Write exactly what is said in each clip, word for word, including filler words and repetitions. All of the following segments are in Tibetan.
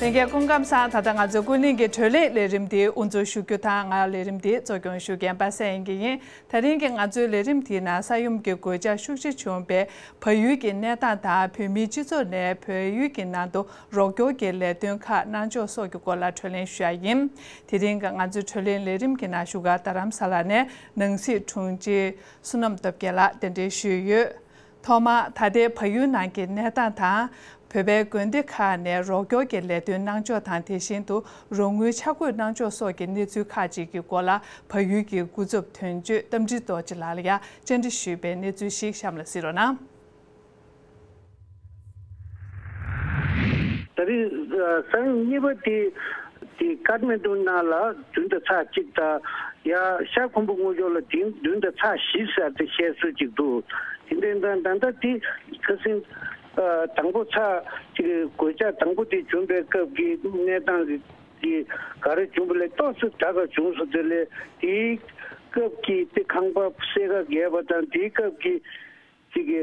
ལྷན་རྒྱས་སྐུ་ཁམས་བཟང་། ད་ལྟ་ང་ཚོའི་ཀུན་གླེང་གི་བགྲོ་གླེང་ལས་རིམ་འདི་དབུ་འཛུགས་ཞུ་རྒྱུ་དང་། ང་ལས་རིམ་འདི་གཙོ་སྐྱོང་ཞུ་མཁན་པ་སངས་དབྱངས་སྐྱིད་ཡིན། དེ་རིང་གི་ང་ཚོའི་ལས་རིམ་འདིའི་ནང་ས་ཡོམ་གྱི་གོད་ཆག་ཤུགས་ཆེ་བྱུང་བའི་བལ་ཡུལ་གྱི་གནས་སྟངས་དང་། བོད་མིའི་སྤྱི་ཚོགས་ནས་བལ་ཡུལ་གྱི་ནང་དུ་རོགས་སྐྱོར་གྱི་ལས་དོན་ཁག་གནང་ཕྱོགས་སོགས་ཀྱི་སྐོར་ལ་བགྲོ་གླེང་ཞུ་ཡ་ཡིན། དེ་རིང་གི་ང་ཚོའི་བགྲོ་གླེང་ལས་རིམ་གྱི་ནང་བཞུགས་སྒར་རྡ་རམ་ས་ལ་ནས་ནང་སྲིད་དྲུང་ཆེ་བསོད་ནམས་སྟོབས་རྒྱལ་ལགས་གདན་འདྲེན་ཞུས་ཡོད། ཐོག་མར་ད་ལྟའི་བལ་ཡུལ་ནང་གི་གནས་སྟངས་དང་། བོད་པའི་དགོན་སྡེ་ཁག་ནས་རོགས་སྐྱོར་གྱི་ལས་དོན་གནང་ཕྱོགས་དང་། དེ་བཞིན་དུ་རོགས་དངུལ་ཆ་བགོས་གནང་ཕྱོགས་སོགས་ཀྱི་གནས་ཚུལ་ཁག་ཅིག་གི་སྐོར་ལ། བལ་ཡུལ་གྱི་སྐུ་ཚབ་དོན་གཅོད་རྟ་མགྲིན་རྡོ་རྗེ་ལགས་ལ་ཡང་བཅར་འདྲི་ཞུས་པའི་གནས་ཚུལ་ཞིག་གཤམ་ལ་གཟིགས་རོགས་གནང་། ད་རེས་ས་ཡོམ་གཉིས་པ་དེ་དེ་ཀ་ཐ་མན་ཌུ་ནང་ལ་བདུན་དང་ཚེག་གཅིག་དང་། ཡ་ཤར་ཁུམ་བུ་སྔོན་ཕྱོགས་ལ་དེ་བདུན་དང་ཚེག་བཞི་ཟེར་ཏེ་བཤད་སྲོལ་ཅིག་འདུག་དེ་འདྲ་ད་ད་ལྟ་དེ་ཁ་སང་དང་པོ་ཚེག་ཅིག་གོད་ཆག་དང་པོ་དེ་བྱུང་པའི་སྐབས་ཀྱི་གནས་སྟངས་ཀྱི་ག་རེ་བྱུང་བ་ལས་ཏོག་ཙམ་དྲག་ག་བྱུང་སོང་། དེ་ལས་དེའི་སྐབས་ཀྱི་དེ་ཁང་པ་གསེར་ཁ་བརྒལ་བ་དང་། དེའི་སྐབས་ཀྱི་ཅིག་གི་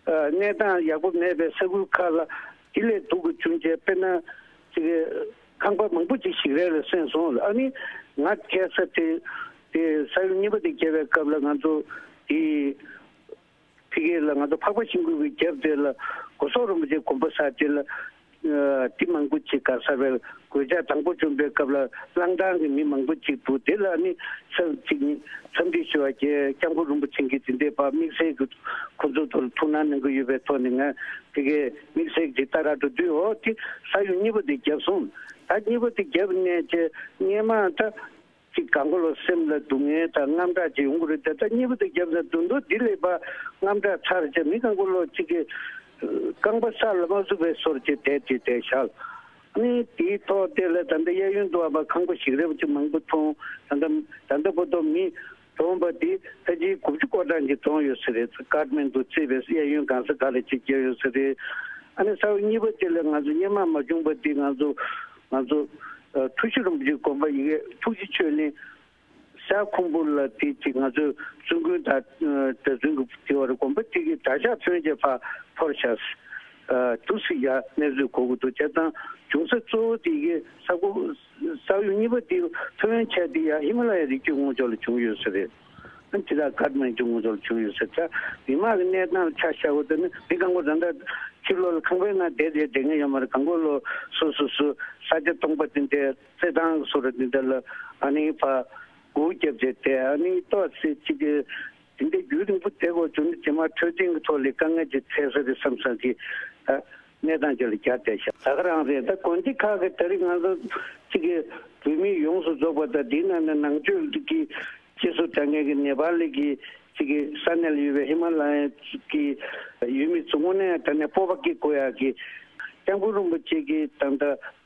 ཨ་གནས་སྟངས་ཡག་པོ་མེད་པའི་ས་ཁུལ་ཁག་ལ་དེ་ལས་སྡུག་གི་བྱུང་རྗེས། དཔེར་ན་ཅིག་གི་ཁང་པ་མང་པོ་ཅིག་ཞིག་རལ་ལ་གསན་སོང་། ཨ་ནི་ང་ཁ་སང་དེ་དེ་ས་ཡོམ་གཉིས་པ་དེ་བརྒྱབ་པའི་སྐབས་ལ་ང་ཚོ་དེ་ཕ་གི་ལ་ང་ཚོ་འཕགས་པ་ཤིང་ཀུན་གྱི་རྒྱབ་དེ་ལ་སྒོ་སོག་རིན་པོ་ཆེ་དགོན་པ་ཟེར་དེ་ལ་ཨ་དེ་མང་པོ་ཅིག་ག་ས་རེད། གོད་ཆག་དང་པོ་བྱུང་པའི་སྐབས་ལ་གླང་ཐང་གི་མི་མང་པོ་ཅིག་འདུག་དེ་ལ་ནི་ཚབ་ཅིག་ནི་འཚམས་འདྲི་ཞུ་བ་བྱས། སྐྱབས་མགོན་རིན་པོ་ཆེ་གིས་དེ་འདྲའི་ཕར་དམིགས་བསལ་གྱི་ཁོ་ཚོ་ཐོག་ལ་ཐུགས་སྣང་གནང་གི་ཡོད་པའི་ཐོག་ནས། ང་ཕ་གིར་དམིགས་བསལ་གྱི་ལྟ་ག་འགྲོ་དུས། འོ་དེ་ས་ཡོམ་གཉིས་པ་དེ་བརྒྱབ་སོང་། ད་གཉིས་པ་དེ་བརྒྱབ་ནས་བྱས་སྔས་མ་ད་ཅིག་གང་ག་ལོ་སེམས་ལ་སྡུག་བསྔལ་དང་དངངས་སྐྲག་ཅིག་ཡོང་གི་རེད་དེ། ད་གཉིས་པ་དེ་བརྒྱབ་ནས་དུང་དུ་འདི་ལས་ཕར་དངངས་སྐྲག་ཚར་བྱས་མི་གང་ག་ལོ་ཅིག་གི་རྐང་པ་ས་ལ་མ་ཟུག་པའི་སོར་ཅིག་བསྡད་དེ་བསྡད་བཞག་ཨ་ནི་དེའི་ཐོག་དེ་ལ་ད་ལྟ་གཡས་གཡོན་དུ་བ་ཁང་པ་ཞིག་རལ་པ་ཅིག་མང་པོ་མཐོང་། ད་ལྟ་ད་ལྟ་བར་དུ་མི་གྲོངས་པ་དེ་ཕལ་ཆེར་དགུ་བཅུ་སྐོར་གྲངས་ཅིག་གྲོངས་ཡོད་ས་རེད། ཀ་ཐ་མན་ཌུ་གཙོས་པའི་གཡས་གཡོན་གང་ས་ག་ལ་ཅིག་བརྒྱབ་ཡོད་ས་རེད། ཨ་ནི་ས་ཡོམ་གཉིས་པ་དེ་ལ་ང་ཚོ་སྔོན་མ་མ་བྱུང་བ་དེ་ང་ཚོ་ང་ཚོ་ཨ་ཐུགས་རྗེ་རིན་པོ་ཆེའི་དགོན་པ་ཡི་གེ་ཐུགས་རྗེ་ཆོས་གླིང་ཤར་ཁུམ་བུ་ལ་དེ་ཅིག་ང་ཚོས་བཙུན་དགོན་དང་ཨ་གྲྭ་བཙུན་གྱི་དེ་བར་དགོན་པ་དེ་གི་གྲྭ་ཤག་ཐོན་རྗེས་ཕར་འཕུར་བཞག་ཨ་འདུག་སེ་ཡ་གནས་ཚུལ་གོ་གི་འདུག་བྱས་ཙང་བྱུང་ས་གཙོ་བོ་དེ་གི་ས་ཁུ་ས་ཡོམ་གཉིས་པ་དེ་ཐོན་ཆ་དེ་ཡ་ཧི་མ་ལ་ཡའི་རི་རྒྱུད་སྔོན་ཕྱོགས་ལ་བྱུང་ཡོད་ས་རེད། ཨ་དེ་དག་ཀ་ཐ་མན་ཌུ་སྔོན་ཕྱོགས་ལ་བྱུང་ཡོད་ས་རེད། མི་མང་གི་གནས་སྟངས་ལ་ཆ་བཞག་པ་དེ་ནི་མི་གང་ག་ད་ལྟ་ཕྱི་ལོགས་ལ་ཁང་པའི་ནང་བསྡད་བསྡད་བསྡད་མཁན་ཡོད་མ་རེད། གང་ག་ལོ་སོ་སོ་སོ་ས་ཆ་སྟོང་པ་དེ་འདྲའི་རྩེད་ཐང་བཟོ་འདྲ་དེ་འདྲ་ལ་ཨ་ནི་ཕར་སྒུག་བརྒྱབ་བྱས་བསྡད། ཨ་ནི་ཏོག་ཙམ་ཅིག་གི་དེ་འདྲའི་རྒྱུན་རིང་པོ་བསྡད་དགོས་བྱུང་ན་རྗེས་མ་འཕྲོད་བསྟེན་གྱི་ཐོག་ལ་དཀའ་ངལ་ཅིག་འཕྲད་ས་རེད་བསམ་བསམ་གྱི་ཨ་གནས་སྟངས་ཅིག་ལ་གྱར་བསྡད་ཤག་ད་ག་རང་རེད། ད་དགོན་སྡེ་ཁག་གི་ད་རེས་ང་ཚོ་ཅིག་གི་བོད་མི་ཡོངས་སུ་རྫོགས་པ་དང་དེའི་ནང་ནས་ནང་ཆོས་ཀྱི་སྤྱི་སོ་དྲ་མཁན་གྱི་ནེ་པཱལ་གྱི་ཅིག་གི་ས་གནས་ལ་ཡོད་པའི་ཧི་མ་ལ་ཡའི་གི་ཡུལ་མི་ཚོ་དངོས་གནས་ད་ནས་སྤོབས་པ་སྐྱེ་དགོས་ཡག་གི་སྐྱབས་མགོན་རིན་པོ་ཆེ་གིས་ད་ལྟ་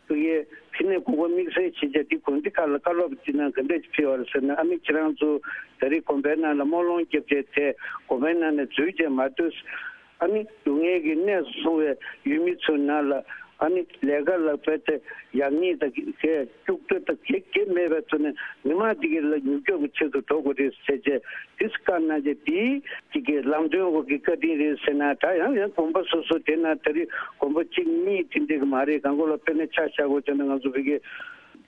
ཕ་གིའི་ཕ་ནས་དགོན་པ་དམིགས་བསལ་བྱས་བྱས་དེ་དགོན་སྡེ་ཁག་ལ་བཀའ་སློབ་ཅིག་གནང་ག་འདྲ་ཞིག་ཕེབས་པ་རེད་ཟེར་ན། ཨ་ནི་ཁྱེད་རང་ཚོ་ད་རེས་དགོན་པའི་ནང་ལ་སྨོན་ལམ་བརྒྱབ་བྱས་དེ་དགོན་པའི་ནང་ནས་འཛུལ་བྱས་མ་སྡོད། ཨ་ནི་སྡུག་བསྔལ་གྱི་གནས་སུ་སོང་བའི་ཡུལ་མི་ཚོའི་ནང་ལ་ཨ་ནི་ལས་ཀ་ལ་བས་ཏེ་ཡག་ཉེས་དང་གས་སྐྱུག་བྲོ་དང་གས་གས་མེད་པའི་ཐོག་ནས་མི་མང་འདི་གའི་ལ་མྱུར་སྐྱོབ་ཀྱི་ཆེད་དུ་འགྲོ་དགོས་རེད་ཟེར་བྱས་དེ་བཀའ་གནང་བྱས། དེའི་གཅིག་གི་ལམ་སྟོན་འོག་གི་བཀའ་དྲིན་རེད་ཟེར་ན། ད་ཡང་ཡང་དགོན་པ་སོ་སོ་དེ་ན་ད་རེས་དགོན་པ་གཅིག་གཉིས་དེ་འདྲ་གི་མ་རེད། གང་གོ་ལ་དཔེར་ན་ཆ་བཞག་དགོས་བྱས་ན་ང་ཚོ་བོད་ཀྱི་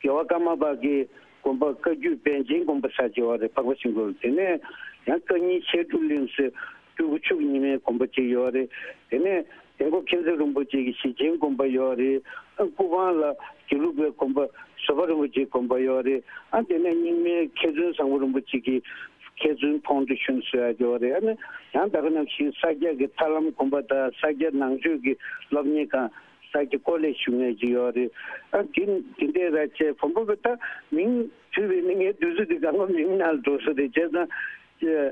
རྒྱལ་བ་ཀརྨ་པ་གི་དགོན་པ་བཀའ་བརྒྱུད་པཎ་ཆེན་དགོན་པ་ས་ཆེ་བ་རེད། འཕགས་པ་ཤིང་ཀུན། དེ་ནས་ཡང་བཀའ་རྙིང་བཤད་སྒྲུབ་གླིང་ཟེར་སྤྲུལ་སྐུ་ཆོས་ཀྱི་ཉི་མའི་དགོན་པ་གཅིག་ཡོད་རེད། དེ་ནས་དེ་མགོ་མཁྱེན་བརྩེ་རིན་པོ་ཆེ་གི་ཞེ་ཆེན་དགོན་པ་ཡོད་རེད། ཨ་སྐུ་པང་ལ་དགེ་ལུགས་པའི་དགོན་པ་བཟོད་པ་རིན་པོ་ཆེའི་དགོན་པ་ཡོད་རེད། ཨ་དེ་ནས་རྙིང་མའི་མཁས་བཙུན་བཟང་པོ་རིན་པོ་ཆེ་གི་མཁས་བཙུན་ཕོང་ཏུ་ཤུན་ཟེར་ཡ་ཡོད་རེད། ཨ་ནི་ཡང་ད་ག་ནང་བཞིན་ས་སྐྱ་གི་ཐར་ལམ་དགོན་པ་དང་ས་སྐྱ་ནང་ཆོས་ཀྱི་སློབ་གཉེར་ཁང་། ས་སྐྱ་ཀོ་ལེ་ཞུ་མཁན་ཅིག་ཡོད་རེད། ཨ་དེ་དེ་འདྲའི་ར་ཆེ་བོན་པོ་བའི་ད་མིང་བྲིས་པའི་ནི་ངའི་དུས་ཚོད་དེ་གང་ག་མིང་ནང་འགྲོ་ས་རེད། བྱས་ཙང་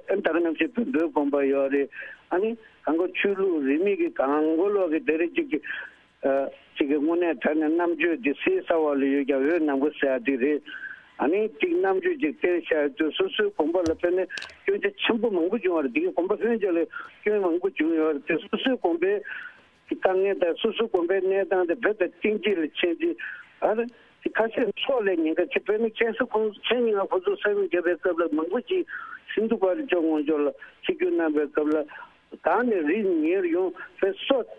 ཨ་ད་ག་ནང་བཞིན་བོན་པོའི་དགོན་པ་ཡོད་རེད། ཨ་ནི་གང་ག་ཆོས་ལུགས་རིས་མེད་ཀྱི་གང་གོ་ལོག་གི་དེ་རེད། ཅིག་གི་ཨ་ཅིག་གི་དངོས་གནས་དྲང་གནས་རྣམ་དཔྱོད་འདི་གསེར་ས་འོག་ལ་ཡོད་ཀྱང་འོད་སྣང་བོ་ཟེར་ཡ་འདི་རེད། ཨ་ནི་ཅིག་རྣམ་དཔྱོད་ཅིག་བསྟན་བཞག་དུས་སོ་སོའི་དགོན་པ་ལ་ཕན་ནས་སྐྱོན་ཆ་ཆེན་པོ་མང་པོ་བྱུང་བ་རེད། འདི་གི་དགོན་པ་ལྷན་རྒྱས་ལ་སྐྱོན་མང་པོ་བྱུང་ཡོད་རེད། དེ་སོ་སོའི་དགོན་པའི་དཀའ་ངལ་དང་སོ་སོའི་དགོན་པའི་གནས་སྟངས་དེ་བོད་དང་གཏིང་སྐྱེས་ལ་ཕྱིན་ཏེ། ཨ་རེ། དེ་ཁ་ཤས་སོགས་ལས་ཉེན་ཁ་ཆེ། དཔེར་ན་ཁྱེད་ཚོ་ཁོང་ཁྱེད་ཉིན་ང་ཁོ་ཚོ་ས་ཡོམ་བརྒྱབ་པའི་སྐབས་ལ་མང་པོ་ཅིག་ཧིན་དུ་པར་ཅོག་ངོ་ཅོག་ལ་ཆིབས་བསྒྱུར་གནང་བའི་སྐབས་ལ་གང་ནས་རིགས་ཉེར་ཡོང་བའི་སོགས་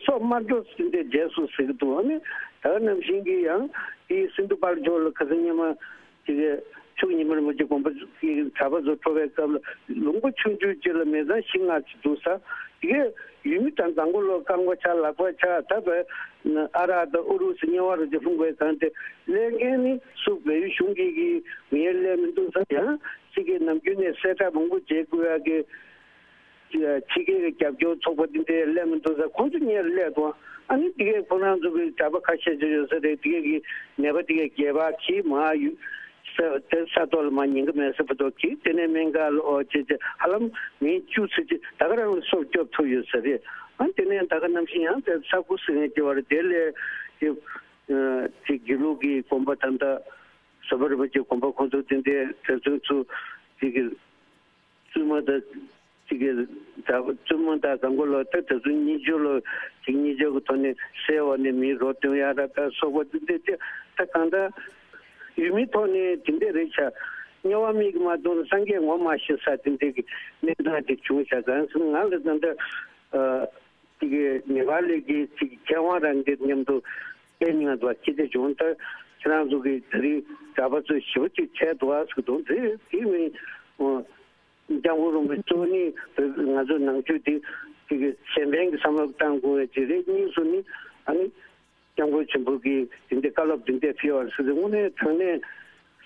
སོ་དམར་འགྲོ་ཟིན་ཏེ་རྗེས་སུ་ཟེར་གྱི་འདུག་ཨ་ནི་ད་ག་ནང་བཞིན་གྱི་ཡང་དེའི་སིན་དྷུ་པར་ཕྱོགས་ལ་ཁ་སང་སྔོན་མ་དེ་གའི་མཆོག་ཉི་མ་རིན་པོ་ཆེ་དགོངས་པ་གི་གྲྭ་པ་ཚོ་འཕྲོ་བའི་སྐབས་ལ་ལུང་པ་ཆུང་ཆུང་ཅིག་ལ་མི་ཚང་བཞི་ལྔ་ཅིག་འདུག་ས། དེ་གའི་ཡུལ་མི་དང་གང་གོ་ལོ་རྐང་པ་ཆག་ལག་པ་ཆག་ད་བས་ཨ་རག་དང་ཨུ་རུ་སུ་དམྱལ་བ་རུ་ཅིག་ལྷུང་བའི་སྒང་དེ་ལས་འགན་ནི་སུ་བལ་ཡུལ་གཞུང་གི་གི་ངའི་ལས་མི་འདུག་ས། ཡང་ཅིག་གི་ནམ་རྒྱུན་ནས་གསལ་བསྒྲགས་མང་པོ་བྱེད་དགོས་ཡ་གི་ཕྱི་རྒྱལ་གྱི་རྒྱབ་སྐྱོར་ཚོགས་པ་འདི་འདྲའི་སླེབས་མི་འདུག་ས། ཁོང་ཚོ་ཉེར་སླེབས་དང་ཨ་ནི་དེ་གས་ཁོ་རང་ཚོ་གི་གྲྭ་པ་ཁ་ཤས་ཅིག་ཡོད་ས་རེད། དེ་གས་ཀྱི་ནད་པ་དེ་གས་སྐྱེས་པ་གིས་མ་ཡུ་ས་དེ་ས་ཐོག་ལ་མ་ཉེན་ཁ་མེད་ས་བར་དུ་གིས་དེ་ནས་སྨན་ཁང་ལ་ཨོ་ཅེ་ཅེ་ཧ་ལམ་མི་བཅུ་ཙམ་ཅིག་ད་ག་རང་ལ་སྲོག་སྐྱོབ་ཐུབ་ཡོད་ས་རེད། ཨ་དེ་ནས་ད་ག་ནང་བཞིན་ཡང་དེ་ས་ཁུ་སི་ངན་སྐྱེ་བ་རེད། དེ་ལས་དེ་དེ་དགེ་ལུགས་ཀྱི་དགོན་པ་ད་ལྟ་བཟོད་པ་རིན་པོ་ཆེ་དགོན་པ་ཁོང་ཚོ་དེ་འདྲའི་དེ་ཚོ་ཚོ་དེ་གི་བཙུན་མ་དང་གཅིག་གི་ད་བཙུན་མ་དང་གང་གོ་ལོ་ད་དེ་ཚོ་གཉིས་ཆོས་ལོ་གཅིག་གཉིས་ཆོས་ཀྱི་ཐོག་ནས་བསད་པ་ནས་མི་རོ་བཏོན་ཡ་ར་ད་སོགས་པ་འདི་འདྲ་ཅིག་ད་གང་ལྟར་ཡུལ་མིའི་ཐོག་ནས་དེ་འདྲ་རེད་ཤག་དམྱལ་བ་མིག་གིས་མ་མཐོང་ན་སངས་རྒྱས་ངོ་མ་ཤེས་ས་དེ་འདྲ་གི་གནས་སྟངས་དེ་བྱུང་ཤག་གང་ཟེར་ན་ང་ལ་ད་ལྟ་ཅིག་གི་ནེ་པ་ལི་གི་ཅིག་མཁས་དབང་རང་གི་མཉམ་དུ་བཤད་མྱོང་འདུག་ཅི་སྟེ་བྱུང་ད་ཁྱེད་རང་ཚོ་གི་ད་རེས་གྲྭ་པ་ཚོས་ཞེ་པོ་ཅིག་བྱས་འདུག་ཨ་ཟེར་གི་འདུག་དེ་དེ་མིན། སྐྱབས་མགོན་རིན་པོ་ཆེ་གཙོ་བོ་ནི་ང་ཚོ་ནང་ཆོས་དེ་དེ་གི་གཞན་ཕན་གྱི་བསམ་བློ་བཏང་དགོས་པའི་ཅིག་རེད། གཉིས་སུ་ནི་ཨ་ནི་སྐྱབས་མགོན་ཆེན་པོ་གིས་དེ་འདྲའི་བཀའ་སློབ་དེ་འདྲ་ཕེབས་པ་རེད་ཟེར་ཏེ་དངོས་གནས་དྲང་གནས་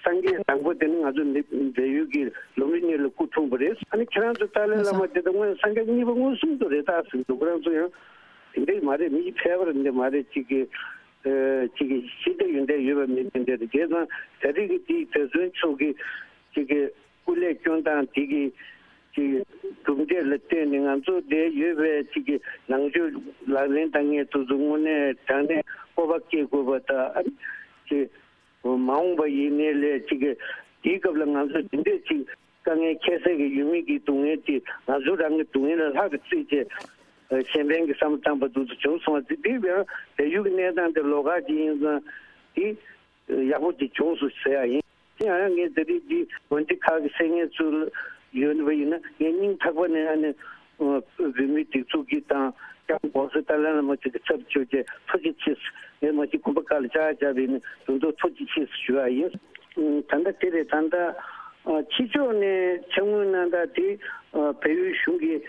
སངས་རྒྱས་དང་པོ་དེ་ནི་ང་ཚོ་འདི་བལ་ཡུལ་གྱི་ལུང་པའི་གནས་ལ་སྐུ་འཁྲུངས་པ་རེད། ཨ་ནི་ཁྱེད་རང་ཚོ་ཏཱ་ལའི་བླ་མ་དེ་དང་དངོས་སངས་རྒྱས་གཉིས་པ་མངོན་སུམ་དུ་རེད་ད་ཟེར་འདུག་ཁོ་རང་ཚོ་ཡང་དེ་འདྲ་མ་རེད། མི་ཕལ་པར་འདི་མ་རེད། གཅིག་གི་ཨ་གཅིག་གི་ཤེས་ལྟ་ཡོན་ཏན་ཡོད་པ་མི་དེ་འདྲ་རེད། བྱས་ཙང་ད་རེས་ཀྱི་དེའི་གྲྭ་བཙུན་ཚོ་གི་གཅིག་གི་སྐུ་ལས་སྐྱོན་སྟངས་དེ་གི་ཅིག་གྲུབ་འབྲས་ལ་བརྟེན་ནས་ང་ཚོ་འདིར་ཡོད་པའི་ཅིག་གི་ནང་ཆོས་ལག་ལེན་བསྟར་མཁན་དེ་ཚོ་དངོས་གནས་དྲང་གནས་སྤོབས་པ་སྐྱེ་དགོས་པ་དང་། ཨ་ནི་ཅིག་མ་འོངས་པ་ཡིན་ནའི་ལས་ཅིག་གི་དེའི་སྐབས་ལ་ང་ཚོ་འདི་འདྲས་ཅིག་དཀའ་ངལ་འཁྱེར་སའི་གི་ཡུལ་མི་གི་སྡུག་བསྔལ་དེ་ང་ཚོ་རང་གི་སྡུག་བསྔལ་ལ་ལྷག་གི་བརྩིས་བྱས་གཞན་ཕན་གྱི་བསམ་བློ་བཏང་པ་འདུག་ཚོ་བྱུང་སོང་བ་དེ། དེ་ཡང་བལ་ཡུལ་གྱི་གནས་སྟངས་དེ་ལོགས་ཀ་ཅིག་ཡིན་ཙང་དེ། ཡག་པོ་ཅིག་བྱུང་སོང་ཟེར་ཡ་ཡིན། དེ་ཡང་ཡང་ངས་ད་རེས་འདི་འོན་ཏེ་ཁག་གི་སེ་ངན་ཚུལ་ཡོད་པ་ཡིན་ན་ངས་སྙིང་ཐག་པ་ནས་ཨ་ནི་བོད་མིའི་སྒྲིག་འཛུགས་ཀྱི་དང་སྐྱབས་མགོན་གོང་ས་ཏཱ་ལའི་བླ་མ་ཅིག་གི་ཚབ་བྱས་ཏེ་ཐུགས་རྗེ་ཆེ་ཟེར། ངས་མ་གཞི་གོམ་པ་ཁ་ལ་ལྕགས་བརྒྱབ་པ་ཡིན་ན་དོན་དུ་ཐུགས་རྗེ་ཆེ་ཟེར་ཞུ་ཡ་ཡིན། ད་ལྟ་དེ་རེད། ད་ལྟ་ཕྱི་ཕྱོགས་ནས་ཕྱག་དངུལ་གནང་སྟངས་དེ་བལ་ཡུལ་གཞུང་གིས་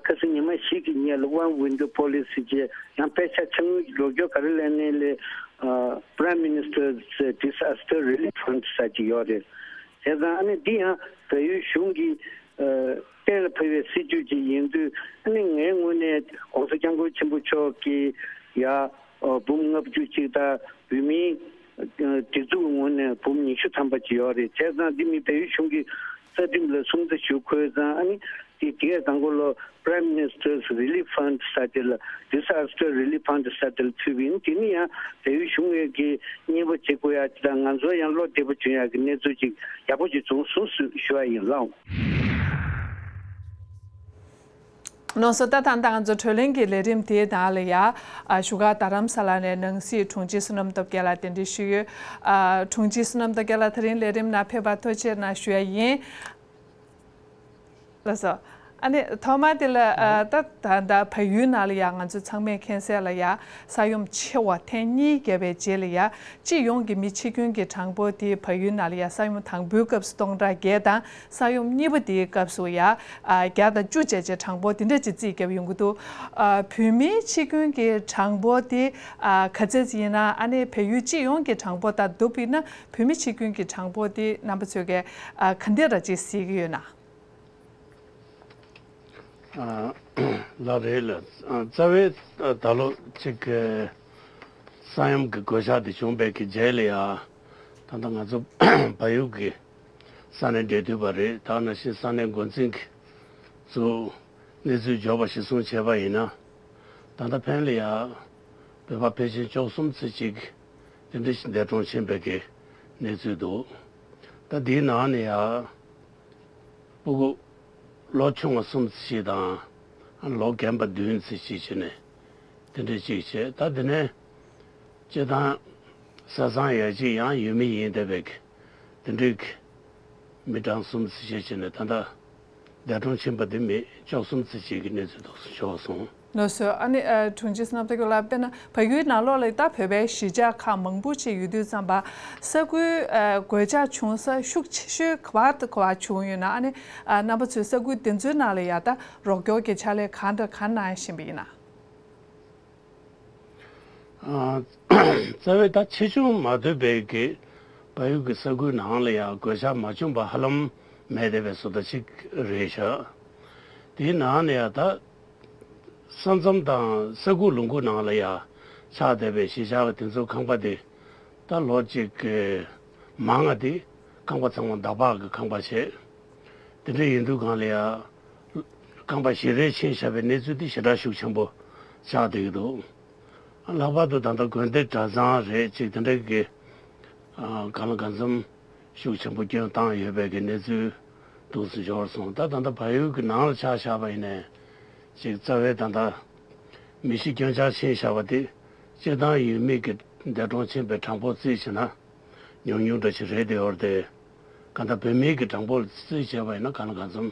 ཁ་སང་ཉི་མ་བཞི་གི་ཉིན་ལ་One Window Policy ཅེས་ཡང་དཔེ་ཆ་ཕྱག་དངུལ་གྱི་རོགས་སྐྱོར་ག་རེ་ལེན་ནའི་ལས། Prime Minister's Disaster Relief Fund ཟེར་གྱི་ཡོད་རེད། བྱས་ཙང་ཨ་ནི་འདི་ཡང་བལ་ཡུལ་གཞུང་གིས་གཏན་ལ་ཕབ་པའི་སྲིད་ཇུས་ཅིག་ཡིན་དུས། ཨ་ནི་ངའི་ངོས་ནས་༸གོང་ས་༸སྐྱབས་མགོན་ཆེན་པོ་མཆོག་གིས་ཡ་འབུམ་ལྔ་བཅུ་གཅིག་དང་བོད་མིའི་སྒྲིག་འཛུགས་ངོས་ནས་འབུམ་ཉི་ཤུ་ཐམ་པ་ཅིག་ཡོད་རེད། བྱས་ཙང་འདི་མི་བལ་ཡུལ་གཞུང་གི་རྩ་ཁྲིམས་ལ་སྲུང་བརྩི་ཞུ་དགོས་ཙང་ཨ་ནི་དེ་དེ་ག་དང་པོ་ལོ་Prime Minister's Relief Fund ཟེར་དེ་ལ་Disaster Relief Fund ཟེར་དེ་ལ་ཚུད་པ་ཡིན། དེ་ནི་ཡང་བལ་ཡུལ་གཞུང་ངོས་ཀྱིས་མཉེས་པོ་བྱེད་དགོས་ཡ་དེ་དང་ང་ཚོ་ཡང་བློ་བདེ་པོ་བྱུང་ཡ་གི་གནས་ཚུལ་ཅིག་ཡག་པོ་ཅིག་བྱུང་སོང་ཞུ་ཞུ་བ་ཡིན་ལགས། ནོར་སོ་ད་ཐང་ད་ང་ཚོ་བགྲོ་གླེང་གི་ལས་རིམ་དེའི་ནང་ལ་ཡ་ཨ་བཞུགས་སྒར་རྡ་རམ་ས་ལ་ནས་ནང་སྲིད་དྲུང་ཆེ་བསོད་ནམས་སྟོབས་རྒྱལ་ལགས་གདན་འདྲེན་ཞུས་ཡོད། ཨ་དྲུང་ཆེ་བསོད་ནམས་སྟོབས་རྒྱལ་ལགས་དེ་རིང་ལས་རིམ་ནང་ཕེབས་པར་ཐུགས་རྗེ་གནང་ཞུ་ཡ་ཡིན། ལགས་སོ། ཨ་ནི་ཐོག་མར་དེ་ལ་ཨ་ད་ད་ད་བལ་ཡུལ་ནང་ལ་ཡ་ང་ཚོ་ཚང་མས་མཁྱེན་གསལ་ལ་ཡ་ས་ཡོམ་ཆེ་བ་ཐེངས་གཉིས་བརྒྱབ་པའི་རྗེས་ལ་ཡ་སྤྱི་ཡོངས་ཀྱི་མི་ཆིག་སྟོང་གི་གྲངས་འབོར་དེ་བལ་ཡུལ་ནང་ལ་ཡ་ས་ཡོམ་དང་པོའི་སྐབས་སུ་སྟོང་ཕྲག་བརྒྱད་དང་། ས་ཡོམ་གཉིས་པ་དེའི་སྐབས་སུ་ཡ་ཨ་བརྒྱ་དང་བཅུ་བྱས་བྱས་གྲངས་འབོར་དེ་འདྲ་ཅིག་རྩིས་བརྒྱབ་ཡོང་གི་འདུག་ཨ་བོད་མིའི་ཆིག་སྟོང་གི་གྲངས་འབོར་དེ་ཨ་ག་ཚད་ཅིག་ཡིན་ན། ཨ་ནི་བལ་ཡུལ་སྤྱི་ཡོངས་ཀྱི་གྲངས་འབོར་དང་བསྡུར་བ་ཡིན་ན་བོད་མི་ཆིག་སྟོང་གི་གྲངས་འབོར་དེ་རྣམ་པ་ཚོས་ཀྱིས་ཨ་ག་འདྲ་ཅིག་གཟིགས་ཀྱི་ཡོད་ན། ལགས་རེད་ལགས། རྩ་བའི་ད་ལོ་གཅིག་གི་ས་ཡོམ་གྱི་གོད་ཆག་དེ་བྱུང་བའི་གི་རྗེས་ལ་ཡ་ད་ལྟ་ང་ཚོ་བལ་ཡུལ་གྱི་ས་གནས་འབྲེལ་མཐུད་པ་རེད། ད་ནང་བཞིན་ས་གནས་འགོ་འཛིན་གྱི་ཚོ་གནས་ཚུལ་འབྱོར་བ་གཞིར་བཟུང་བྱས་པ་ཡིན་ན། ད་ལྟ་ཕན་ལ་ཡ་བོད་པ་ཕལ་ཆེར་བཅུ་གསུམ་ཙམ་ཅིག་དེ་འདྲ་ཞིག་འདས་གྲོངས་ཕྱིན་པའི་གི་གནས་ཚུལ་འདུག་ད་དེའི་ནང་ནས་ཡ་སྤུ་གུ་ལོ་ཆུང་བ་གསུམ་ཙམ་ཞིག་དང་ལོ་རྒན་པ་བདུན་ཙམ་ཞིག་བྱས་ནས་དེ་འདྲ་ཅིག་བྱས། ད་དེ་ནས་སྤྱི་བཏང་ས་གཙང་ཡ་གཅིག་ཡང་ཡུལ་མི་ཡིན་བསྡད་པའི་གི་དེ་འདྲའི་གི་མི་གྲངས་གསུམ་ཙམ་ཞིག་བྱས་ནས་ད་ལྟ་འདས་གྲོངས་ཕྱིན་པ་དེ་མི་བཅུ་གསུམ་ཙམ་ཞིག་གི་གནས་ཚུལ་འདུག་ཤོར་སོང་། ལགས་སོ། ཨ་ནི་ཨ་དྲུང་ཆེ་བསོད་ནམས་སྟོབས་རྒྱས་ལགས། དཔེར་ན་བལ་ཡུལ་ནང་ལོགས་ལ་ད་བོད་པའི་གཞིས་ཆགས་ཁག་མང་པོ་ཅིག་ཡོད་དུས་ཙམ་པ་ས་ཁུལ་ཨ་གོད་ཆག་བྱུང་ས་ཤུགས་ཆེ་ཤོས་ག་བ་དང་ག་བ་བྱུང་ཡོད་ན། ཨ་ནི་ཨ་རྣམ་པ་ཚོས་ས་ཁུལ་དེ་ཚོའི་ནང་ལ་ཡ་ད་རོགས་སྐྱོར་གྱི་ཕྱག་ལས་གང་དང་གང་གནང་བཞིན་པ་ཡིན་ན། ཨ་རྩ་བའི་ད་ཆེ་ཆུང་མ་ལྟོས་པའི་གི་བལ་ཡུལ་གྱི་ས་ཁུལ་ནང་ལ་ཡང་གོད་ཆག་མ་བྱུང་པ་ཧ་ལམ་མེད་བསྡད་པའི་བཟོ་ལྟ་ཅིག་རེད་ཤག་དེའི་ནང་ནས་ཡང་ད་ས་མཚམས་དང་ས་ཁུག་ལུང་ཁུག་ནང་ལ་ཡང་ཆགས་བསྡད་པའི་གཞིས་ཆགས་དེ་ཚོ་ཁང་པ་དེ་ད་ལོ་གཅིག་གི་མང་ང་དེ་ཁང་པ་ཚང་མ་འདག་པ་གི་ཁང་པ་བྱས། དེ་འདྲ་ཡིན་དུས་སྒང་ལ་ཡ། རྐང་པ་ཞིག་རལ་ཕྱིན་བཞག་པའི་གནས་ཚུལ་དེ་ཞེ་དྲག་ཤུགས་ཆེན་པོ་ཆགས་བསྡད་ཀྱི་འདུག་ལྷག་པར་དུ་ད་ལྟ་དགོན་སྡེ་གྲྭ་ཚང་རེད་ཅིག་དེ་འདྲ་གི་ཨ་གང་ལ་གང་འཚམ་ཤུགས་ཆེན་པོ་སྐྱོན་བཏང་ཡོད་པའི་གི་གནས་ཚུལ་འདུག་སེ་འབྱོར་སོང་། ད་ད་ལྟ་བལ་ཡུལ་གྱི་ནང་ལ་ཆ་བཞག་པ་ཡིན་ནའི་ཅིག་རྩ་བའི་ད་ལྟ་མི་ཤི་སྐྱོན་ཆག་ཕྱིན་བཞག་པ་དེ་སྤྱིར་བཏང་ཡུལ་མི་གི་འདས་གྲོངས་ཕྱིན་པའི་གྲངས་འབོར་རྩིས་བྱས་ན། ཉུང་ཉུང་འདྲ་ཞིག་རེད་དེ་འོར་དེ། གང་ལྟར་བོད་མིའི་གི་གྲངས་འབོར་རྩིས་བྱས་པ་ཡིན་ན་གང་ལ་གང་འཚམ་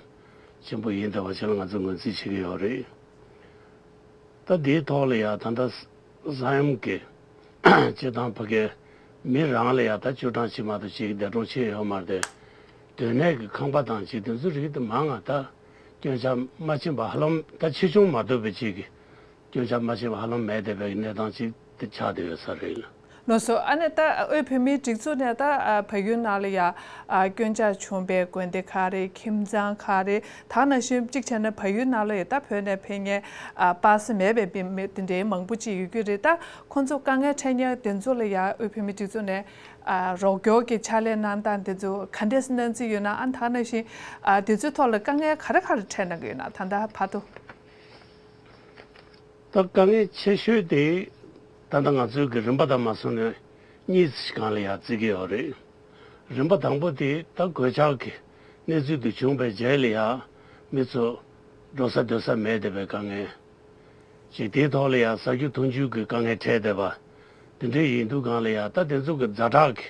ཆེན་པོ་ཡིན་བསྡད་པ་ཞིག་ལ་ང་ཚོས་ངོས་འཛིན་བྱེད་ཀྱི་ཡོད་རེད། ད་འདིའི་ཐོག་ལ་ཡང་ད་ལྟ་ས་ཡོམ་གི་སྤྱིར་བཏང་ཕ་གའི་མི་རང་ལ་ཡང་ད་བཅུ་གྲངས་ཅིག་མ་གཏོགས་ཅིག་འདས་གྲོངས་ཕྱིན་ཡོད་མ་རེད་དེ། སྡོད་གནས་ཀྱི་ཁང་པ་དང་ཅིག་དེ་ཚོ་རིགས་དེ་མང་ང་ད་སྐྱོན་ཆག་མ་ཕྱིན་པ་ཧ་ལམ་ད་ཆེ་ཆུང་མ་གཏོགས་པའི་ཅིག་གི་སྐྱོན་ཆག་མ་ཕྱིན་པ་ཧ་ལམ་མེད་བསྡད་པའི་གནས་སྟངས་ཅིག་དེ་ཆགས་བསྡད་ཡོད་ས་རེད། ལགས་སོ། ཨ་ནི་ད་དབུས་བོད་མིའི་སྒྲིག་འཛུགས་ནས་ད་ཨ་བལ་ཡུལ་ནང་ལ་ཡ་ཨ་སྐྱོན་ཆག་བྱུང་པའི་དགོན་སྡེ་ཁག་རེད། ཁྱིམ་ཚང་ཁག་རེད། ད་ག་ནང་བཞིན་གཅིག་བྱས་ན་བལ་ཡུལ་ནང་ལ་ཡ་ད་བོད་ནས་ཕེབས་མཁན་ཨ་པ་སེ་མེད་པའི་མི་མི་དེ་འདྲའི་མང་པོ་ཅིག་ཡོད་རྒྱུ་རེད། ད་ཁོང་ཚོ་དཀའ་ངལ་འཕྲད་མཁན་དེ་ཚོ་ལ་ཡ་དབུས་བོད་མིའི་སྒྲིག་འཛུགས་ནས་ཨ་རོགས་སྐྱོར་གྱི་ཕྱག་ལས་གནང་སྟངས་དེ་ཚོ་ག་འདྲས་གནང་རྩིས་ཡོད་ན། ཨ་ནི་ད་ག་ནང་བཞིན་ཨ་དེ་ཚོའི་ཐོག་ལ་དཀའ་ངལ་ག་རེ་ག་རེ་འཕྲད་གནང་གི་ཡོད་ན་ད་ལྟ་བར་དུ། ད་དཀའ་ངལ་ཆེ་ཤོས་དེ་ད་ལྟ་ང་ཚོའི་གི་རིམ་པ་དང་མ་སོང་ནས་གཉིས་སྒང་ལ་ཡ་བརྩི་གི་ཡོད་རེད། རིམ་པ་དང་པོ་དེ་ད་གོད་ཆག་གི་གནས་ཚུལ་དེ་བྱུང་བའི་རྗེས་ལ་ཡ་མི་ཚོ་འགྲོ་ས་སྡོད་ས་མེད་བསྡད་པའི་དཀའ་ངལ་ཅིག་དེའི་ཐོག་ལ་ཡ་ཟ་རྒྱུ་འཐུང་རྒྱུ་གི་དཀའ་ངལ་འཕྲད་བསྡད་པ་དེ་འདྲ་ཡིན་དུས་སྒང་ལ་ཡ་ད་དེ་ཚོ་གི་ཛ་དྲག་གི་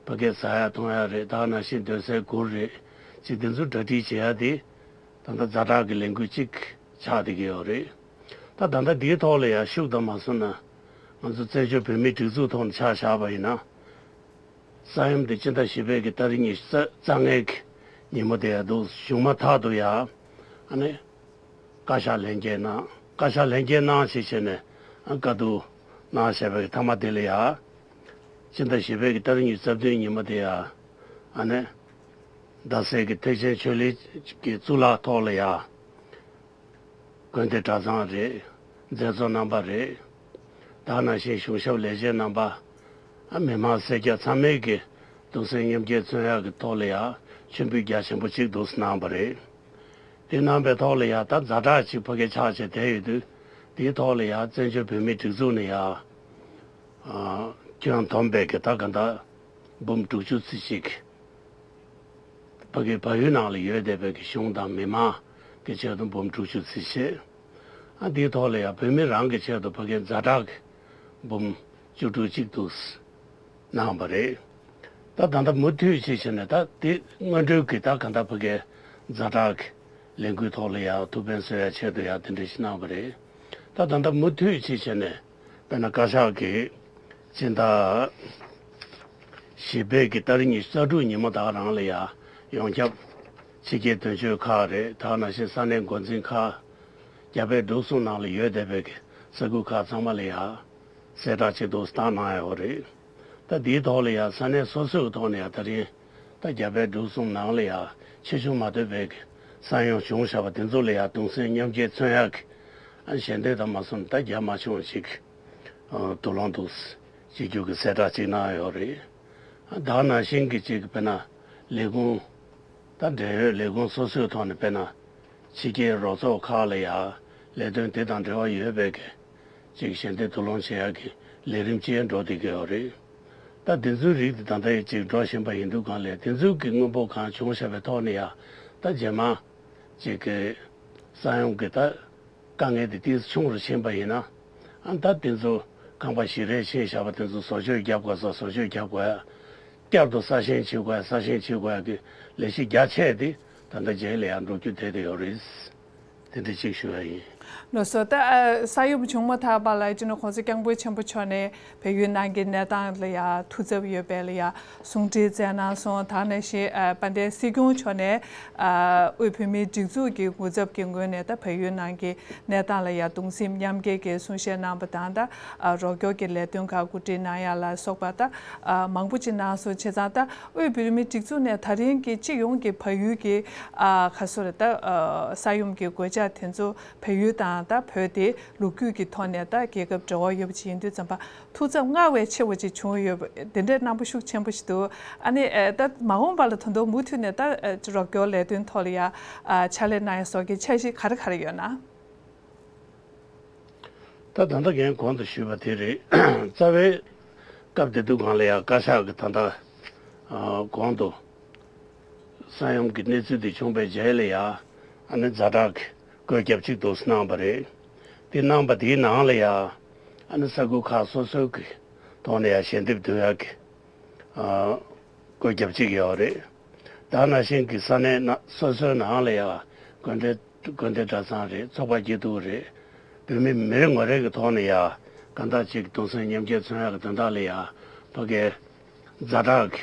ཕ་གིར་ཟ་ཡ་འཐུང་ཡ་རེད། ད་ག་ནང་བཞིན་སྡོད་སའི་གུར་རེད་ཅིག་དེ་ཚོ་གྲ་སྒྲིག་བྱེད་ཡ་དེ། ད་ལྟ་ཛ་དྲག་གི་ལས་འགུལ་གཅིག་ཆགས་བསྡད་ཀྱི་ཡོད་རེད། ད་ད་ལྟ་འདིའི་ཐོག་ལ་ཡང་ཤུགས་དང་མ་སོང་ན་ང་ཚོ་བཙན་བྱོལ་བོད་མིའི་སྒྲིག་འཛུགས་ཐོག་ནས་ཆ་བཞག་པ་ཡིན་ན། ས་ཡོམ་དེ་སྤྱི་ཟླ་བཞི་པའི་གི་ཏ་རིག་ཉི་ཤུ་རྩ་རྩ་ལྔའི་གི་ཉིན་མོ་དེ་ཡང་འདུག་བྱུང་མ་ཐག་ཏུ་ཡང་ཨ་ནི་བཀའ་ཤག་ལྷན་རྒྱས་གནང་། བཀའ་ཤག་ལྷན་རྒྱས་གནང་ཞེས་བྱས་ནས་ཨ་བཀའ་བསྡུར་གནང་བྱས་པའི་མཐའ་མ་དེ་ལ་ཡང་སྤྱི་ཟླ་བཞི་པའི་གི་ཏ་རིག་ཉི་ཤུ་རྩ་བདུན་ཉིན་མོ་དེ་ཡང་ཨ་ནི། རྡ་སའི་གི་ཐེག་ཆེན་ཆོས་གླིང་གི་གཙུག་ལག་ཐོག་ལ་ཡ། དགོན་སྡེ་གྲྭ་ཚང་རེད། མཛད་གཙོ་རྣམ་པ་རེད། ད་ག་ནང་བཞིན་གཞུང་ཞབས་ལས་བྱེད་རྣམ་པ། ཨ་མི་མང་སེར་སྐྱ་ཚང་མས་གི་གདུང་སེམས་མཉམ་སྐྱེད་མཚོན་ཡག་གི་ཐོག་ལ་ཡ་མཆོད་འབུལ་རྒྱ་ཆེན་པོ་གཅིག་འདུག་སེ་གནང་བ་རེད། དེ་གནང་པའི་ཐོག་ལ་ཡ་ད་ཛ་དྲག་ཅིག་ཕ་གི་ཆགས་བྱས་བསྡད་ཡོད་དུས་དེའི་ཐོག་ལ་ཡ་བཙན་བྱོལ་བོད་མིའི་སྒྲིག་འཛུགས་ནས་ཡ། ཨ་ཁྱོན་བསྡོམས་པའི་གི་ད་ག་ད་འབུམ་དྲུག་ཅུ་ཙམ་ཞིག་ཕ་གི་བལ་ཡུལ་ནང་ལ་ཡོད་བསྡད་པའི་གི་གཞུང་དང་མི་མང་གི་ཆེད་དུ་འབུམ་དྲུག་ཅུ་ཙམ་བྱས། ཨ་འདིའི་ཐོག་ལ་ཡང་བོད་མི་རང་གི་ཆེད་དུ་ཕ་གི་ཛ་དྲག་གི་འབུམ་བཅུ་དྲུག་ཅིག་འདུག་གནང་བ་རེད། ད་ད་ལྟ་མུ་མཐུད་བྱས་བྱས་ནས་ད་དེ་སྔོན་འགྲོའི་གི་ད་ག་ད་ཕ་གི་ཛ་དྲག་གི་ལས་འགུལ་ཐོག་ལ་ཡང་ཐུགས་ཕན་གསོས་ཡ་ཆེད་དུ་ཡང་དེ་འདྲ་ཞིག་གནང་བ་རེད། ད་ད་ལྟ་མུ་མཐུད་བྱས་བྱས་ནས། དཔེར་ན་བཀའ་ཤག་གིས་སྤྱི་ཟླ་བཞི་པའི་གི་ཏ་རིག་ཉི་ཤུ་རྩ་དྲུག་ཉིན་མོ་དག་རང་ལ་ཡང་ཡོངས་ཁྱབ་ཕྱི་རྒྱལ་དོན་གཅོད་ཁག་རེད། ད་ག་ནང་བཞིན་ས་གནས་འགོ་འཛིན་ཁག་རྒྱ་བལ་འབྲུག་གསུམ་ནང་ལ་ཡོད་བསྡད་པའི་གི་ས་ཁུལ་ཁག་ཚང་མ་ལ་ཡང་གསལ་བསྒྲགས་ཅིག་འདུག་སེ་བཏང་གནང་ཡོད་རེད། ད་འདིའི་ཐོག་ལ་ཡང་ས་གནས་སོ་སོའི་ཐོག་ནས་ཡང་ད་རིང་ད་རྒྱ་བལ་འབྲུག་གསུམ་ནང་ལ་ཡང་ཆེ་ཆུང་མ་ལྟོས་པའི་གི་ས་ཡོམ་བྱུང་བཞག་པ་དེ་ཚོ་ལ་ཡང་གདུང་སེམས་མཉམ་སྐྱེད་མཚོན་ཡག་གི་ཞལ་འདེབས་དང་མ་སོང་ད་རྒྱ་མ་ཆུང་ཞིག་དུག་ལོང་དུ་བྱེད་རྒྱུ་གི་གསལ་བསྒྲགས་ཅིག་གནང་ཡོད་རེད། ད་ག་ནང་བཞིན་གྱི་ཅིག་དཔེར་ན་ལས་ཁུངས་ད་འབྲེལ་ཡོད་ལས་ཁུངས་སོ་སོའི་ཐོག་ནས་དཔེར་ན་ཕྱི་རྒྱལ་རོགས་ཚོགས་ཁག་ལ་ཡང་ལས་དོན་དེ་དང་འབྲེལ་བ་ཡོད་པའི་གི་ཅིག་ཞལ་འདེབས་དུག་ལོང་བྱེད་ཡག་གི་ལས་རིམ་ཅིག་འགྲོ་བསྡད་ཀྱི་ཡོད་རེད། ད་དེ་ཚོའི་རིགས་དེ་ད་ལྟ་ཡང་ཅིག་འགྲོ་བཞིན་པ་ཡིན་དུས་གང་ལས་དེ་ཚོའི་གི་དངོས་པོ་གང་བྱུང་བཞག་པའི་ཐོག་ནས་ཡང་ད་རྗེས་མ་ཅིག་གི་ས་ཡོམ་གི་ད། དཀའ་ངལ་དེ་ཏོག་ཙམ་ཆུང་རུ་ཕྱིན་པ་ཡིན་ན། ཨ་ད་དེ་ཚོ་ཁང་པ་ཞིག་རལ་ཕྱིན་བཞག་པ་དེ་ཚོ་བཟོ་བཅོས་རྒྱབ་དགོས་ས་བཟོ་བཅོས་རྒྱབ་དགོས་ཡ། བསྐྱར་དུ་གསར་བཞེངས་བྱེད་དགོས་ཡ་གསར་བཞེངས་བྱེད་དགོས་ཡ་གི་ལས་གཞི་རྒྱ་ཆེ་དེ་ད་ལྟ་རྗེས་ལ་ཡང་འགྲོ་རྒྱུ་དེ་དེ་ཡོད་རེད། དེ་འདྲ་ཅིག་ཞུ་ཡ་ཡིན། ལགས་སོ། ད་ཨ་ས་ཡོམ་བྱུང་མ་ཐག་པ་ལ་སྤྱི་ནོར་༸གོང་ས་༸སྐྱབས་མགོན་ཆེན་པོ་མཆོག་ནས་བལ་ཡུལ་ནང་གི་གནས་སྟངས་ལ་ཡ་ཐུགས་འཚབ་ཡོད་པའི་ལ་ཡ་གསུང་འཕྲིན་བསྩལ་གནང་སོང་། ད་ག་ནང་བཞིན་ཨ་དཔལ་ལྡན་སྲིད་སྐྱོང་མཆོག་ནས་ཨ་དབུས་བོད་མིའི་སྒྲིག་འཛུགས་ཀྱི་ངོ་ཚབ་ཀྱི་ངོས་ནས་ད་བལ་ཡུལ་ནང་གི་གནས་སྟངས་ལ་ཡ་གདུང་སེམས་མཉམ་སྐྱེད་ཀྱི་གསུང་བཤད་གནང་པ་དང་། ད་ཨ་རོགས་སྐྱོར་གྱི་ལས་དོན་ཁག་གོ་སྒྲིག་གནང་ཡ་ལ་སོགས་པ་ད་ཨ་མང་པོ་ཅིག་གནང་སོང་། བྱས་ཙང་ད་དབུས་བོད་མིའི་སྒྲིག་འཛུགས་ནས་ད་རིང་གི་སྤྱི་ཡོངས་ཀྱི་བལ་ཡུལ་གྱི་ཨ་ག་སོ་རེད། ད་ཨ་ས་ཡོམ་གྱི་གོད་ཆག་དེ་ཚོ་བལ་ཡུལ་དང་ད་བོད་དེ་ལོ་རྒྱུས་ཀྱི་ཐོག་ནས་ད་རྒྱལ་ཁབ་འབྲེལ་བ་ཡོད་པ་ཅིག་ཡིན་དུས་ཙམ་པ་ཐུགས་འཚབ་སྔར་བས་ཆེ་བ་ཅིག་བྱུང་ཡོད་པ་དེ་འདྲའི་རྣམ་པ་ཤུགས་ཆེན་པོ་ཞིག་འདུག་ཨ་ནི་ཨེ་ད་མ་འོངས་པ་ལ་ད་དུང་མུ་མཐུད་ནས་ད་ཨེ་རོགས་སྐྱོར་ལས་དོན་ཐོག་ལ་ཡ་ཨ་ཕྱག་ལས་གནང་ཡ་སོགས་ཀྱི་འཆར་གཞི་ག་རེ་ག་རེ་ཡོད་ན། ད་ད་ལྟ་ངས་གོང་དུ་ཞུས་པ་དེ་རེད། རྩ་བའི་སྐབས་དེ་དུས་སྒང་ལ་ཡ་བཀའ་ཤག་གི་ད་ལྟ་ཨ་གོང་དུ་ས་ཡོམ་གྱི་གནས་ཚུལ་དེ་བྱུང་པའི་རྗེས་ལ་ཡ་ཨ་ནི་ཛ་དྲག་གི་བཀོད་ཁྱབ་ཅིག་འདུག་གནང་པ་རེད། དེ་གནང་པ་དེའི་ནང་ལ་ཡ་ཨ་ནི་ས་ཁུལ་ཁག་སོ་སོའི་གི་ཐོག་ནས་ཡ་ཞལ་འདེབས་བསྡུ་ཡག་གི་ཨ་བཀོད་ཁྱབ་ཅིག་ཡོད་རེད། ད་ནང་བཞིན་གྱི་ས་གནས་ན་སོ་སོའི་ནང་ལ་ཡ་དགོན་སྡེ་དགོན་སྡེ་གྲྭ་ཚང་རེད། ཚོགས་པ་སྐྱིད་སྡུག་རེད། བོད་མི་མི་རེ་ངོ་རེ་གི་ཐོག་ནས་ཡ་གང་ལྟར་ཅིག་གདུང་སེམས་མཉམ་སྐྱེད་མཚོན་ཡག་གི་དོན་དག་ལ་ཡ་ཕ་གིའི་ཛ་དྲག་གི་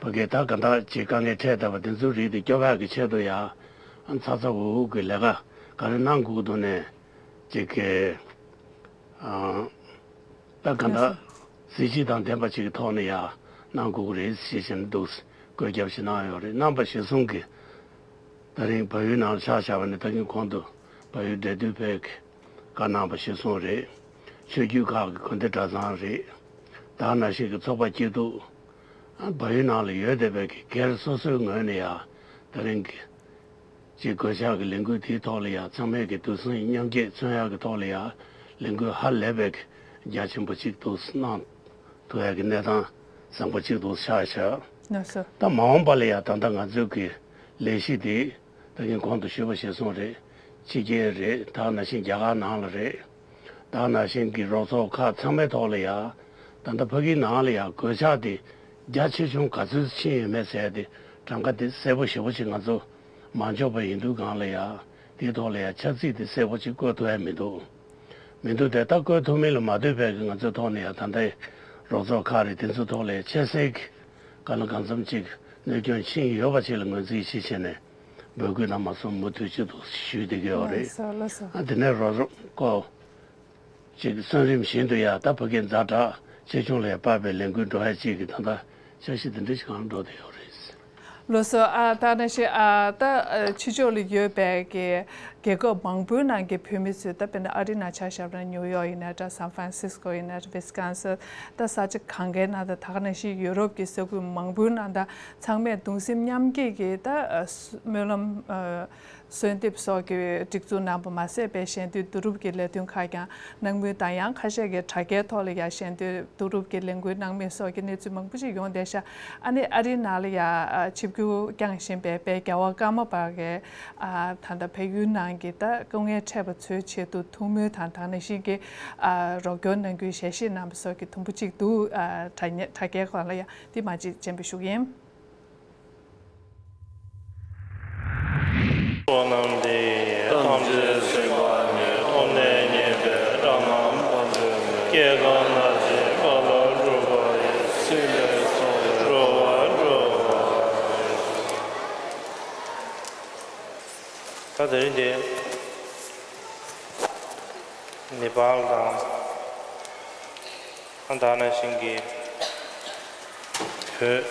ཕ་གིའི་ད་གང་ལྟར་ཅིག་དཀའ་ངལ་འཕྲད་བསྡད་པ་དེ་ཚོའི་རིགས་དེ་སྐྱོབ་ཡག་གི་ཆེད་དུ་ཡ་ཚ་ཚ་འུར་འུར་གི་ལས་ཀ་ག་རེ་གནང་དགོས་ཀྱི་འདུག་ནས་ཅིག་གི་ཨ། ད་ག་འདྲ་གཟི་བརྗིད་དང་ལྡན་པ་ཅིག་གི་ཐོག་ནས་ཡ་གནང་དགོས་ཀྱི་རེད་ཞེས་བྱས་ནས་འདུག་བཀོད་ཁྱབ་ཞིག་གནང་ཡོད་རེད། གནང་པ་གཞིར་བཟུང་གིས་ད་རིང་བལ་ཡུལ་ནང་ལ་ཆ་བཞག་པ་ནི་ད་གིན་གོང་དུ་བལ་ཡུལ་འབྲེལ་མཐུད་པས་བཀའ་གནང་པ་གཞིར་བཟུང་རེད། ཆོས་བརྒྱུད་ཁག་གི་དགོན་སྡེ་གྲྭ་ཚང་རེད། ད་ནང་བཞིན་གྱི་ཚོགས་པ་སྐྱིད་སྡུག་བལ་ཡུལ་ནང་ལ་ཡོད་བསྡད་པའི་སྒེར་སོ་སོའི་ངོས་ནས་ཡ་ད་རིང་གི་ཅིག་གོད་ཆག་གི་ལས་འགུལ་དེའི་ཐོག་ལ་ཡང་ཚང་མས་ཀྱི་གདུང་སེམས་མཉམ་སྐྱེད་མཚོན་ཡག་གི་ཐོག་ལ་ཡང་ལས་འགུལ་ཧ་ལས་པའི་རྒྱ་ཆེན་པོ་ཅིག་ཏུ་གནང་ཐུབ་ཡག་གི་གནས་སྟངས་བཟང་པོ་ཅིག་ཏུ་ཆགས་ཤག་ལགས་སོ། ད་མ་འོངས་པ་ལ་ཡང་ད་ལྟ་ང་ཚོའི་གི་ལས་གཞི་དེ་ད་གིན་གོང་དུ་ཞུས་པ་ཞིག་སོང་རེད། ཕྱི་རྒྱལ་རེད། ད་ནང་བཞིན་རྒྱ་གར་ནང་ལ་རེད། ད་ནང་བཞིན་གྱི་རོགས་ཚོགས་ཁག་ཚང་མའི་ཐོག་ལ་ཡང་ད་ལྟ་ཕ་གིའི་ནང་ལ་ཡང་གོད་ཆག་དེ་རྒྱ་ཆེ་ཆུང་ག་ཚོད་ཕྱིན་ཡོད་མེད་ཟེར་ཏེ་གྲངས་ཀ་དེ་གསལ་པོ་ཞེ་པོ་ཅིག་ང་ཚོ་མ་འཇོག་པ་ཡིན་དུས་སྒང་ལ་ཡང་དེའི་ཐོག་ལ་ཡང་ཆབ་སྲིད་དེ་གསལ་པོ་ཅིག་བཀོད་ཐུབ་ཡ་མི་འདུག་མི་འདུག་དེ་ད་བཀོད་ཐུབ་མིན་ལ་མ་ལྟོས་པའི་གི་ང་ཚོའི་ཐོག་ནས་ཡང་ད་ལྟའི་རོགས་ཚོགས་ཁག་རེད། དེ་ཚོའི་ཐོག་ལ་ཡང་ཆེས་གསལ་གི་གང་ལ་གང་འཚམ་ཅིག་གནོད་སྐྱོན་ཕྱིན་ཡོད་པ་ཅིག་ལ་ངོས་འཛིན་ཞིག་བྱས་ནས་འབོད་སྐུལ་གནང་མ་སོང་། མུ་མཐུད་ཅིག་ཏུ་ཞུས་བསྡད་ཀྱི་ཡོད་རེད། ལགས་སོ་ལགས་སོ། ཨ་དེ་ནས་རོགས་ཚོགས་ཀོ་ཅིག་གསོན་རིམ་བཞིན་དུ་ཡང་ད་ཕ་གི་ཛ་དྲག་ཆེ་ཆུང་ལ་ཡང་དཔག་པའི་ལས་འགུལ་འགྲོ་ཡ་ཅིག་གི་ད་ལྟ་འཆར་གཞི་དེ་འདྲ་ཞིག་གང་འགྲོ་བསྡད་ཡོད་རེད། ལགས་སོ། ཨ་ད་ནང་བཞིན་ཨ་ད་ཕྱི་ཕྱོགས་ལ་ཡོད་པའི་གི་རྒྱལ་ཁབ་མང་པོའི་ནང་གི་བོད་མི་ཚོས་ད་དཔེར་ན་ཨ་རི་ནང་ཆ་བཞག་ན་ནིའུ་ཡོག་ཡིན་ན་འདྲ། སན་ཧྥ་རན་སིས་ཀོ་ཡིན་ན་འདྲ། ཝི་སི་ཀོན་སིན། ད་ས་ཆ་གང་གའི་ནང་ད་ད་ག་ནང་བཞིན་ཡུ་རོབ་ཀྱི་ས་ཁུལ་མང་པོའི་ནང་ད་ཚང་མས་གདུང་སེམས་མཉམ་སྐྱེད་ཀྱི་ད་སྨོན་ལམ་གསོལ་འདེབས་སོགས་ཀྱི་སྒྲིག་འཛུགས་གནང་པ་མ་ཟད་པའི་ཞལ་འདོན་བསྡུ་རུབ་ཀྱི་ལས་དོན་ཁག་ཀྱང་གནང་མུས་དང་། ཡང་ཁ་ཤས་ཀྱིས་དྲ་རྒྱའི་ཐོག་ལ་ཡང་ཞལ་འདོན་བསྡུ་རུབ་ཀྱི་ལས་འགུལ་གནང་མུས་སོགས་ཀྱི་གནས་ཚུལ་མང་པོ་ཞིག་ཡོང་བསྡད་ཤག་ཨ་ནི་ཨ་རིའི་ནང་ལ་ཡང་ཆིབས་བསྒྱུར་བསྐྱངས་བཞིན་པའི་དཔལ་རྒྱལ་བ་ཀརྨ་པ་གིས་ད་ལྟ་བལ་ཡུལ་ནང་གི་ད་དཀའ་ངལ་འཕྲད་པ་ཚོའི་ཆེད་དུ་ཐུགས་སྨོན་དང་། ད་ག་ནང་བཞིན་གྱི་རོགས་སྐྱོར་གནང་རྒྱུའི་ཞལ་བཞེས་གནང་བ་སོགས་ཀྱི་དུམ་བུ་གཅིག་འདུག་དྲ་རྒྱའི་སྒང་ལ་ཡང་འདི་མ་གཅིག་སྤྱན་འབུལ་ཞུ་གི་ཡིན། བསོད་ནམས་འདི་ཡིས་ཐམས་ཅད་གཟིགས་པ་ཉིད། ཐོབ་ནས་ཉེས་པའི་དགྲ་རྣམས་ཕམ་བྱས་ནས། སྐྱེ་རྒ་ན་འཆིའི་རྦ་རླབས་འཁྲུགས་པ་ཡི། སྲིད་པའི་མཚོ་ལས་འགྲོ་བ་སྒྲོལ་བ། ད་དེ་རིང་འདི་ནེ་པཱལ་དང་། ཨ་ད་ནང་བཞིན་གྱི་བོད།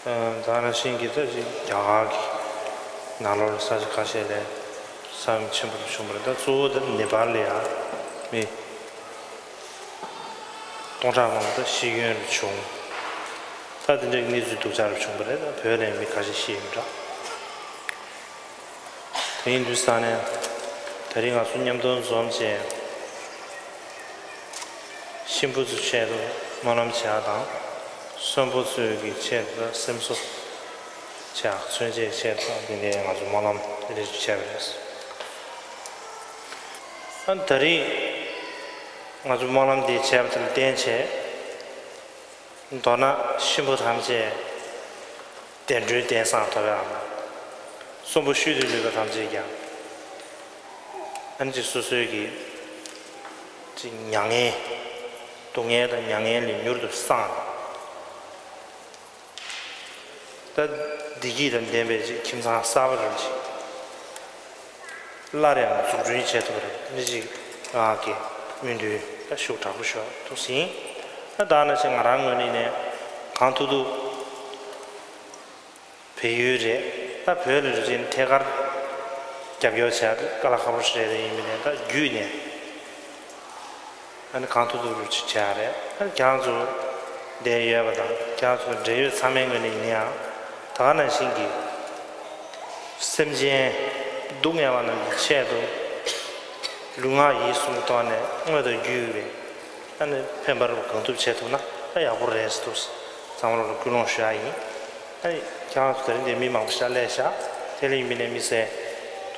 ཨ་ད་ནང་བཞིན་གྱི་ད་ཅིག་རྒྱ་གར་གྱི་ནང་ལོགས་ལ་ས་ཆ་ཁ་ཤས་ལ་ས་ཡོམ་ཆེན་པོ་བྱུང་བ་རེད། ད་གཙོ་བོ་ད་ནེ་པཱལ་ལ་ཡང་མི་སྟོང་ཕྲག་མང་པོ་ད་ཤི་སྐྱོན་རེ་བྱུང་། ད་དེ་འདྲའི་གནས་ཚུལ་སྡུག་ཅག་རེ་བྱུང་བ་རེད། ད་བོད་ལ་ཡང་མི་ཁ་ཤས་ཤི་ཡོད་འདྲ། དེ་ཡིན་དུས་ས་ནས་ད་རིང་ང་ཚོ་མཉམ་དུ་འཛོམས་བྱས་གཤིན་པོ་ཚོའི་ཆེད་དུ་སྨོན་ལམ་བྱེད་ཡག་དང་། གསོན་པོ་ཚོའི་གི་ཆེད་དུ་སེམས་གསོ་བྱེད་ཡག་མཚོན་བྱེད་ཆེད་དུ་འདི་ནས་ང་ཚོ་སྨོན་ལམ་འདི་འདྲ་ཞིག་བྱས་པ་རེད། ཨ་ད་རིང་ང་ཚོ་སྨོན་ལམ་འདི་བྱས་པ་དེ་ལ་བརྟེན་བྱས། མདོར་ན་གཤིན་པོ་ཐམས་ཅད་བདེ་འགྲོའི་གདན་ས་ཐོབ་ཡག་དང་ གསོན་པོ་ཤུལ་དུ་ལུས་པ་ཐམས་ཅད་ཀྱང་། ཨ་ནི་ཅིག་སོ་སོའི་གི་ཅིག་མྱ་ངན། སྡུག་བསྔལ་དང་མྱ་ངན་ལས་མྱུར་དུ་སངས། ད་བདེ་སྐྱིད་དང་ལྡན་པའི་ཅིག་ཁྱིམ་ཚང་གསར་པ་རུ་ཅིག་སླར་ཡང་འཛུགས་སྐྲུན་བྱེད་ཐུབ་པ་རེད། ཨ་ནི་ཅིག་ང་གི་སྨོན་འདུན་ད་ཤུགས་དྲག་པོ་ཤོར་ཐུབ་ཟིན། ད་ད་ནང་བཞིན་ང་རང་ངོས་ནས་ནས་གང་ཐུབ་ཐུབ། བལ་ཡུལ་རེད། ད་བོད་ལ་རེད་ཅེས་ཐད་ཀར་རྒྱབ་སྐྱོར་བྱས་དཀའ་ལས་ཁག་པོ་ཞིག་རེད། ཡིན་མིན་ནས་ད་བརྒྱུད་ནས་ཨ་ནི་གང་ཐུབ་ཐུབ་རུ་ཅིག་བྱས་རེད། ཨ་ནི་ཁྱེད་རང་ཚོ་འདིར་ཡོད་པ་དང་ཁྱེད་རང་ཚོ་འབྲེལ་ཡོད་ཚང་མའི་ངོས་ནས་ཡིན་ན་ཡང་ད་ག་ནང་བཞིན་གྱི་སེམས་ཅན་སྡུག་བསྔལ་བ་རྣམས་ཀྱི་ཆེད་དུ་ལུས་ངག་ཡིད་གསུམ་ཐོག་ནས་དངོས་དང་བརྒྱུད་པའི། ཨ་ནི་ཕན་པར་གང་ཐུབ་བྱེད་ཐུབ་ན་ད་ཡག་པོ་རེད་ཟེར་འདུག་ཚང་མ་ལ་སྐུལ་སློང་ཞུ་ཡ་ཡིན། ཨ་ནི་ཁྱེད་རང་ཚོ་དེ་རིང་འདིར་མི་མང་པོ་ཞིག་སླེབས་ཤག་དེ་ལ་ཡིན་མིན་ནས་དམིགས་བསལ་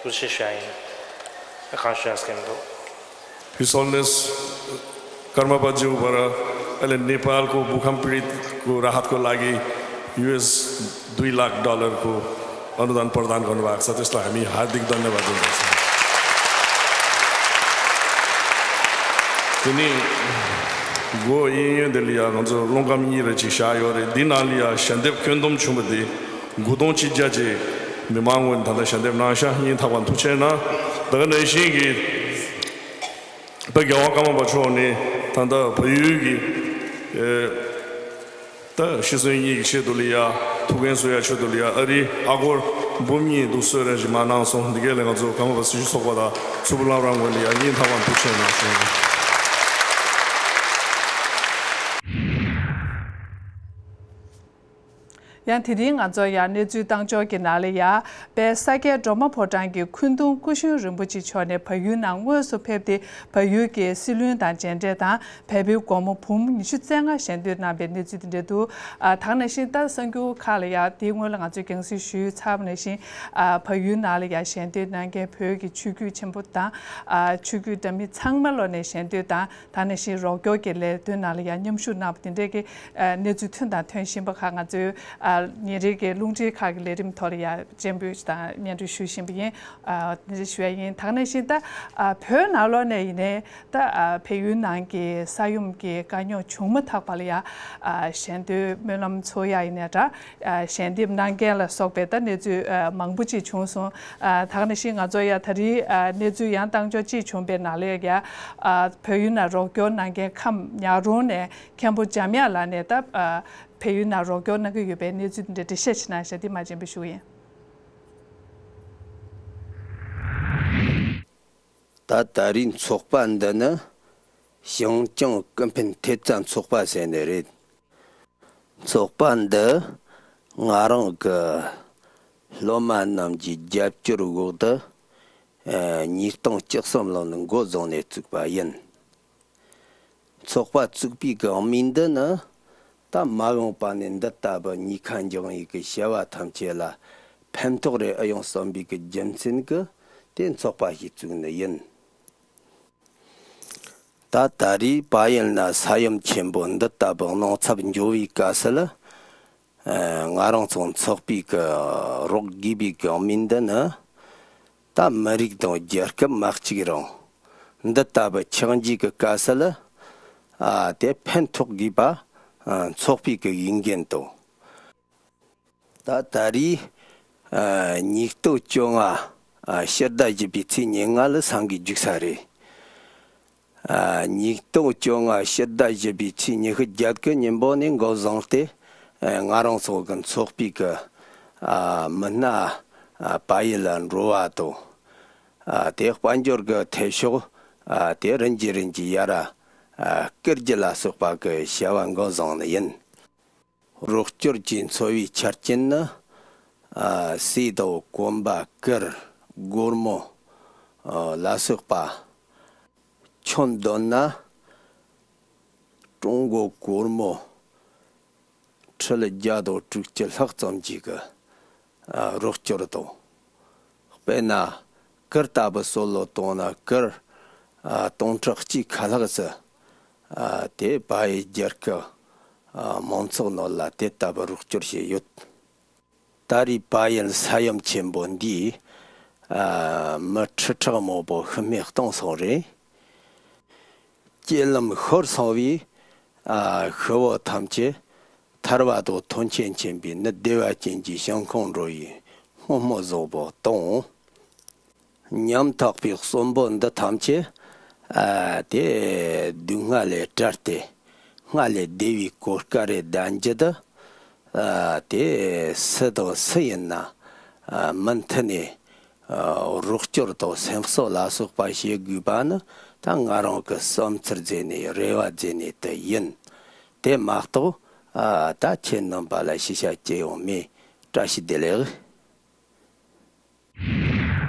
ཐུགས་རྗེ་ཆེ་ཞུ་ཡ་ཡིན། ཨ་གང་ཞུ་ཡ་ཟེར་གྱི་མི་འདུག His Holiness Karmapa Ji ऊपर अहिले नेपालको भूकम्प पीडितको राहतको लागि युएस दुई लाख डलरको अनुदान प्रदान गर्नुभएको छ, त्यसलाई हामी हार्दिक धन्यवाद दिँदछौँ। དེ་ནས་སྒོ་གཡས་གཡོན་དེ་ལ་ཡ་ང་ཚོ་རླུང་སྒམ་གཉིས་རེ་ཅིག་བཞག་ཡོད་རེད། འདི་ནང་ལ་ཡ་ཞལ་འདེབས་བཀོད་འདོམས་བྱུང་བ་དེ་དགུ་སྟོང་གཅིག་བརྒྱ་ཅིག་མི་མང་ངོས་ནས་ད་ལྟ་ཞལ་འདེབས་གནང་ཤག་སྙིང་ཐག་པ་ཐུགས་རྗེ་ཆེ་གནང་། ད་ག་ནང་བཞིན་གྱི་ད་རྒྱལ་བ་ཀརྨ་པ་མཆོག་ནས་ད་ལྟ་བལ་ཡུལ་གྱི་ཨེ། ད་ཤི་གསོན་གཉིས་ཀྱི་ཆེད་དུ་ལ་ཡ་ཐུགས་འགན་གསོ་ཡ་ཆེད་དུ་ལ་ཡ་ཨ་རིའི་ཨ་སྒོར་འབུམ་གཉིས་འདུག་གསོལ་རས་ཤིག་མར་གནང་སོང་། འདི་གས་ལ་ང་ཚོ་ཀརྨ་པ་སྲི་ཞུ་ཚོགས་པ་དང་མཚུར་ཕུ་བླ་བྲང་ངོས་ལ་ཡ་སྙིང་ཐག་པ་ཐུགས་རྗེ་ཆེ་གནང་སོང་། ཡང་དེ་རིང་ང་ཚོ་ཡང་གནས་ཚུལ་བཏང་ཕྱོགས་ཀྱི་ནང་ལ་ཡ་དཔལ་ས་སྐྱའི་སྒྲོལ་མ་ཕོ་བྲང་གི་འཁོན་གདུང་སྐུ་གཞོན་རིན་པོ་ཆེ་མཆོག་ནས་བལ་ཡུལ་ནང་དངོས་སུ་ཕེབས་ཏེ་བལ་ཡུལ་གྱི་སྲིད་བློན་དང་མཇལ་འཕྲད་དང་། བལ་པོའི་སྒོར་མོ་འབུམ་ཉི་ཤུ་རྩ་ལྔ་ཞལ་འདེབས་གནང་པའི་གནས་ཚུལ་དེ་འདྲ་འདུག་ཨ་ད་ག་ནང་བཞིན་ད་གསར་འགྱུར་ཁག་ལ་ཡང་དེའི་སྔོན་ལ་ང་ཚོས་རྒྱང་སྲིང་ཞུས་ཚར་བ་ནང་བཞིན། ཨ་བལ་ཡུལ་ནང་ལ་ཡང་ཞལ་འདེབས་གནང་མཁན་བོད་ཀྱི་ཆོས་བརྒྱུད་ཆེན་པོ་དང་། ཨ་ཆོས་བརྒྱུད་འདྲ་མིན་ཚང་མ་ལོ་ནས་ཞལ་འདེབས་དང་། ད་ག་ནང་བཞིན་རོགས་སྐྱོར་གྱི་ལས་དོན་ནང་ལ་ཡང་མཉམ་ཞུགས་གནང་བ་དེ་འདྲའི་གི་ཨ་གནས་ཚུལ་ཐོན་དང་ཐོན་བཞིན་པ་ཁག་ང་ཚོའི་ཨ་ཉིན་རེ་གི་རླུང་འཕྲིན་ཁག་གི་ལས་རིམ་ཐོག་ལ་ཡང་སྤྱན་འབུལ་དང་སྙན་སྒྲོན་ཞུ་བཞིན་པ་ཡིན། ཨ་དེ་འདྲ་ཞུ་ཡ་ཡིན། ད་ག་ནང་བཞིན་ད་ཨ་བོད་ནང་ལོགས་ནས་ཡིན་ནའི། ད་ཨ་བལ་ཡུལ་ནང་གི་ས་ཡོམ་གྱི་དཀའ་རྙོག་བྱུང་མ་ཐག་པ་ལ་ཡ་ཨ་ཞལ་འདོན་སྨོན་ལམ་ཚོགས་ཡ་ཡིན་ནའི་འདྲ། ཨ་ཞལ་འདེབས་གནང་མཁན་ལ་སོགས་པའི་ད་གནས་ཚུལ་ཨ་མང་པོ་ཅིག་བྱུང་སོང་། ཨ་ད་ག་ནང་བཞིན་ང་ཚོ་ཡ་ད་རེས་ཨ་གནས་ཚུལ་ཡང་བཏང་ཕྱོགས་གཅིག་བྱུང་པའི་ནང་ལ་ཡ་ཨ་བལ་ཡུལ་ནང་རོགས་སྐྱོར་གནང་མཁན་ཁམས་ཉག་རོང་ནས་མཁན་པོ་འཇམ་དབྱངས་ལགས་ནས་ད་ཨ་བལ་ཡུལ་ནང་རོགས་སྐྱོར་གནང་གི་ཡོད་པའི་གནས་ཚུལ་འདི་འདྲ་འགྲེལ་བཤད་ཅིག་གནང་བཞག་དེ་མ་སྤྱན་འབུལ་ཞུ་གི་ཡིན། ད་ད་རེས་ཚོགས་པ་འདི་ནི་ཞིང་ཅང་ཀུན་ཕན་ཐེབས་རྩ་ཚོགས་པ་ཟེར་ནི་རེད། ཚོགས་པ་འདི་ང་རང་གི་སློབ་མ་རྣམས་ཀྱི་རྒྱབ་སྐྱོར་འོག་ཏུ་ཨ་ཉིས་སྟོང་བཅུ་གསུམ་ལོ་ནས་འགོ་བཟུང་ནས་བཙུགས་པ་ཡིན། ཚོགས་པ་བཙུགས་པའི་གི་དམིགས་འདུན་ནི་ད་མ་འོངས་པ་ནས་འདི་ལྟ་བུ་ཉེན་ཁ་འབྱུང་བའི་གི་བྱ་བ་ཐམས་ཅད་ལ་ཕན་ཐོགས་རེ་ཨེ་ཡོང་བསམ་པའི་གི་རྒྱུ་མཚན་གི་དེ་ཚོགས་པ་ཞིག་བཙུགས་ནི་ཡིན། ད་ད་རེས་བལ་ཡུལ་ན་ས་ཡོམ་ཆེན་པོ་འདི་ལྟ་བུ་གནང་ཚབས་འགྱོ་བའི་སྐབས་སུ་ལ། ཨ་ང་རང་ཚོ་ཚོགས་པའི་གི་རོགས་དགོས་པའི་གི་དམིགས་འདུན་ནི། ད་མི་རིགས་དང་རྒྱལ་ཁབ་མ་གཅིག་རུང་འདི་ལྟ་བུ་ཆགས་འཇིག་གི་སྐབས་སུ་ལ། ཨ་དེ་ཕན་ཐོགས་དགོས་པ་ཨ་ཚོགས་པའི་གི་འོས་འགན་དང་། ད་ད་རེས་ཨ་ཉིས་སྟོང་བཅོ་ལྔ་ཨ་ཕྱི་ཟླ་བཞི་པའི་ཚེས་ཉེར་ལྔ་ལ་སང་གི་རྒྱུག་ས་རེད། ཨ་ཉིས་སྟོང་བཅོ་ལྔ་ཕྱི་ཟླ་བཞི་པའི་ཚེས་ཉི་ཤུ་རྒྱད་གི་ཉིན་པོ་ནས་འགོ་བཟུང་སྟེ་ཨ་ང་རང་ཚོ་གི་ཚོགས་པའི་གི་ཨ་མི་སྣ་ཨ་བལ་ཡུལ་ལ་འགྲོ་བ་དང་། ཨ་དེ་དཔལ་འབྱོར་གི་ཐེབས་ཤོག་ཨ་དེ་རིམ་གྱིས་རིམ་གྱིས་ཡར་ཨ་བསྐུར་རྒྱུ་ལ་སོགས་པ་གི་བྱ་བ་འགོ་བཟུང་ནི་ཡིན། རོགས་སྐྱོར་གྱི་འཚོ་བའི་ཆ་རྐྱེན་ནི། ཨ་གསེར་དང་གོན་པ་གུར། སྒོར་མོ་ཨ་ལ་སོགས་པ། ཁྱོན་བསྡོམས་ན་ཀྲུང་གོ་སྒོར་མོ་ཁྲི་ལ་བརྒྱ་དང་དྲུག་ཅུ་ལྷག་ཙམ་ཅིག་གི་ཨ་རོགས་སྐྱོར་དང་། དཔེར་ན་གུར་ལྟ་བུ་སྲོལ་ལོ་བཏང་ན་གུར་ཨ་སྟོང་ཕྲག་གཅིག་ཁ་ལྷག་ཙམ་ཨ་དེ་བལ་ཡུལ་རྒྱལ་ཁབ་ཨ་མང་ཚོགས་ནང་ལ་དེ་ལྟ་བུ་རོགས་སྐྱོར་བྱས་ཡོད། ད་རེས་བལ་ཡུལ་ས་ཡོམ་ཆེན་པོ་འདིས་ཨ་མི་ཁྲི་ཕྲག་མང་པོ་ཤི་རྨས་བཏང་སོང་རེད། སྐྱེ་ལམ་ཤོར་སོང་བའི་ཨ་ཤི་བོ་ཐམས་ཅད་ཐར་བ་དང་ཐོབ་ཆེན་ཆེན་པོའི་ནི་བདེ་བ་ཅན་གྱི་ཞིང་ཁམས་འགྲོ་བའི་སྔོན་སྨོན་བཟང་པོ་དང་། ཉམ་ཐག་པའི་གསོན་པོ་འདི་ཐམས་ཅད་ཨ་དེ་སྡུག་བསྔལ་ལས་བྲལ་ཏེ་སྔར་ལས་བདེ་བའི་གོ་སྐབས་རེ་ལྡན་རྒྱུ་དེ་ཨ་དེ་སུ་དང་སུ་ཡིན་ན་ཨ་མུ་མཐུད་ནས་ཨ་རོགས་སྐྱོར་དང་སེམས་གསོ་ལ་སོགས་པ་བྱེད་དགོས་པ་ནི་ད་ང་རང་གི་བསམ་ཚུལ་བརྗོད་ནས་རེ་བ་བརྗོད་ནས་དེ་ཡིན། དེ་མ་གཏོགས་ཨ་ད་ཁྱེད་རྣམ་པ་ལ་ཞུ་བྱ་ཅི་ཡང་མེད། བཀྲ་ཤིས་བདེ་ལེགས།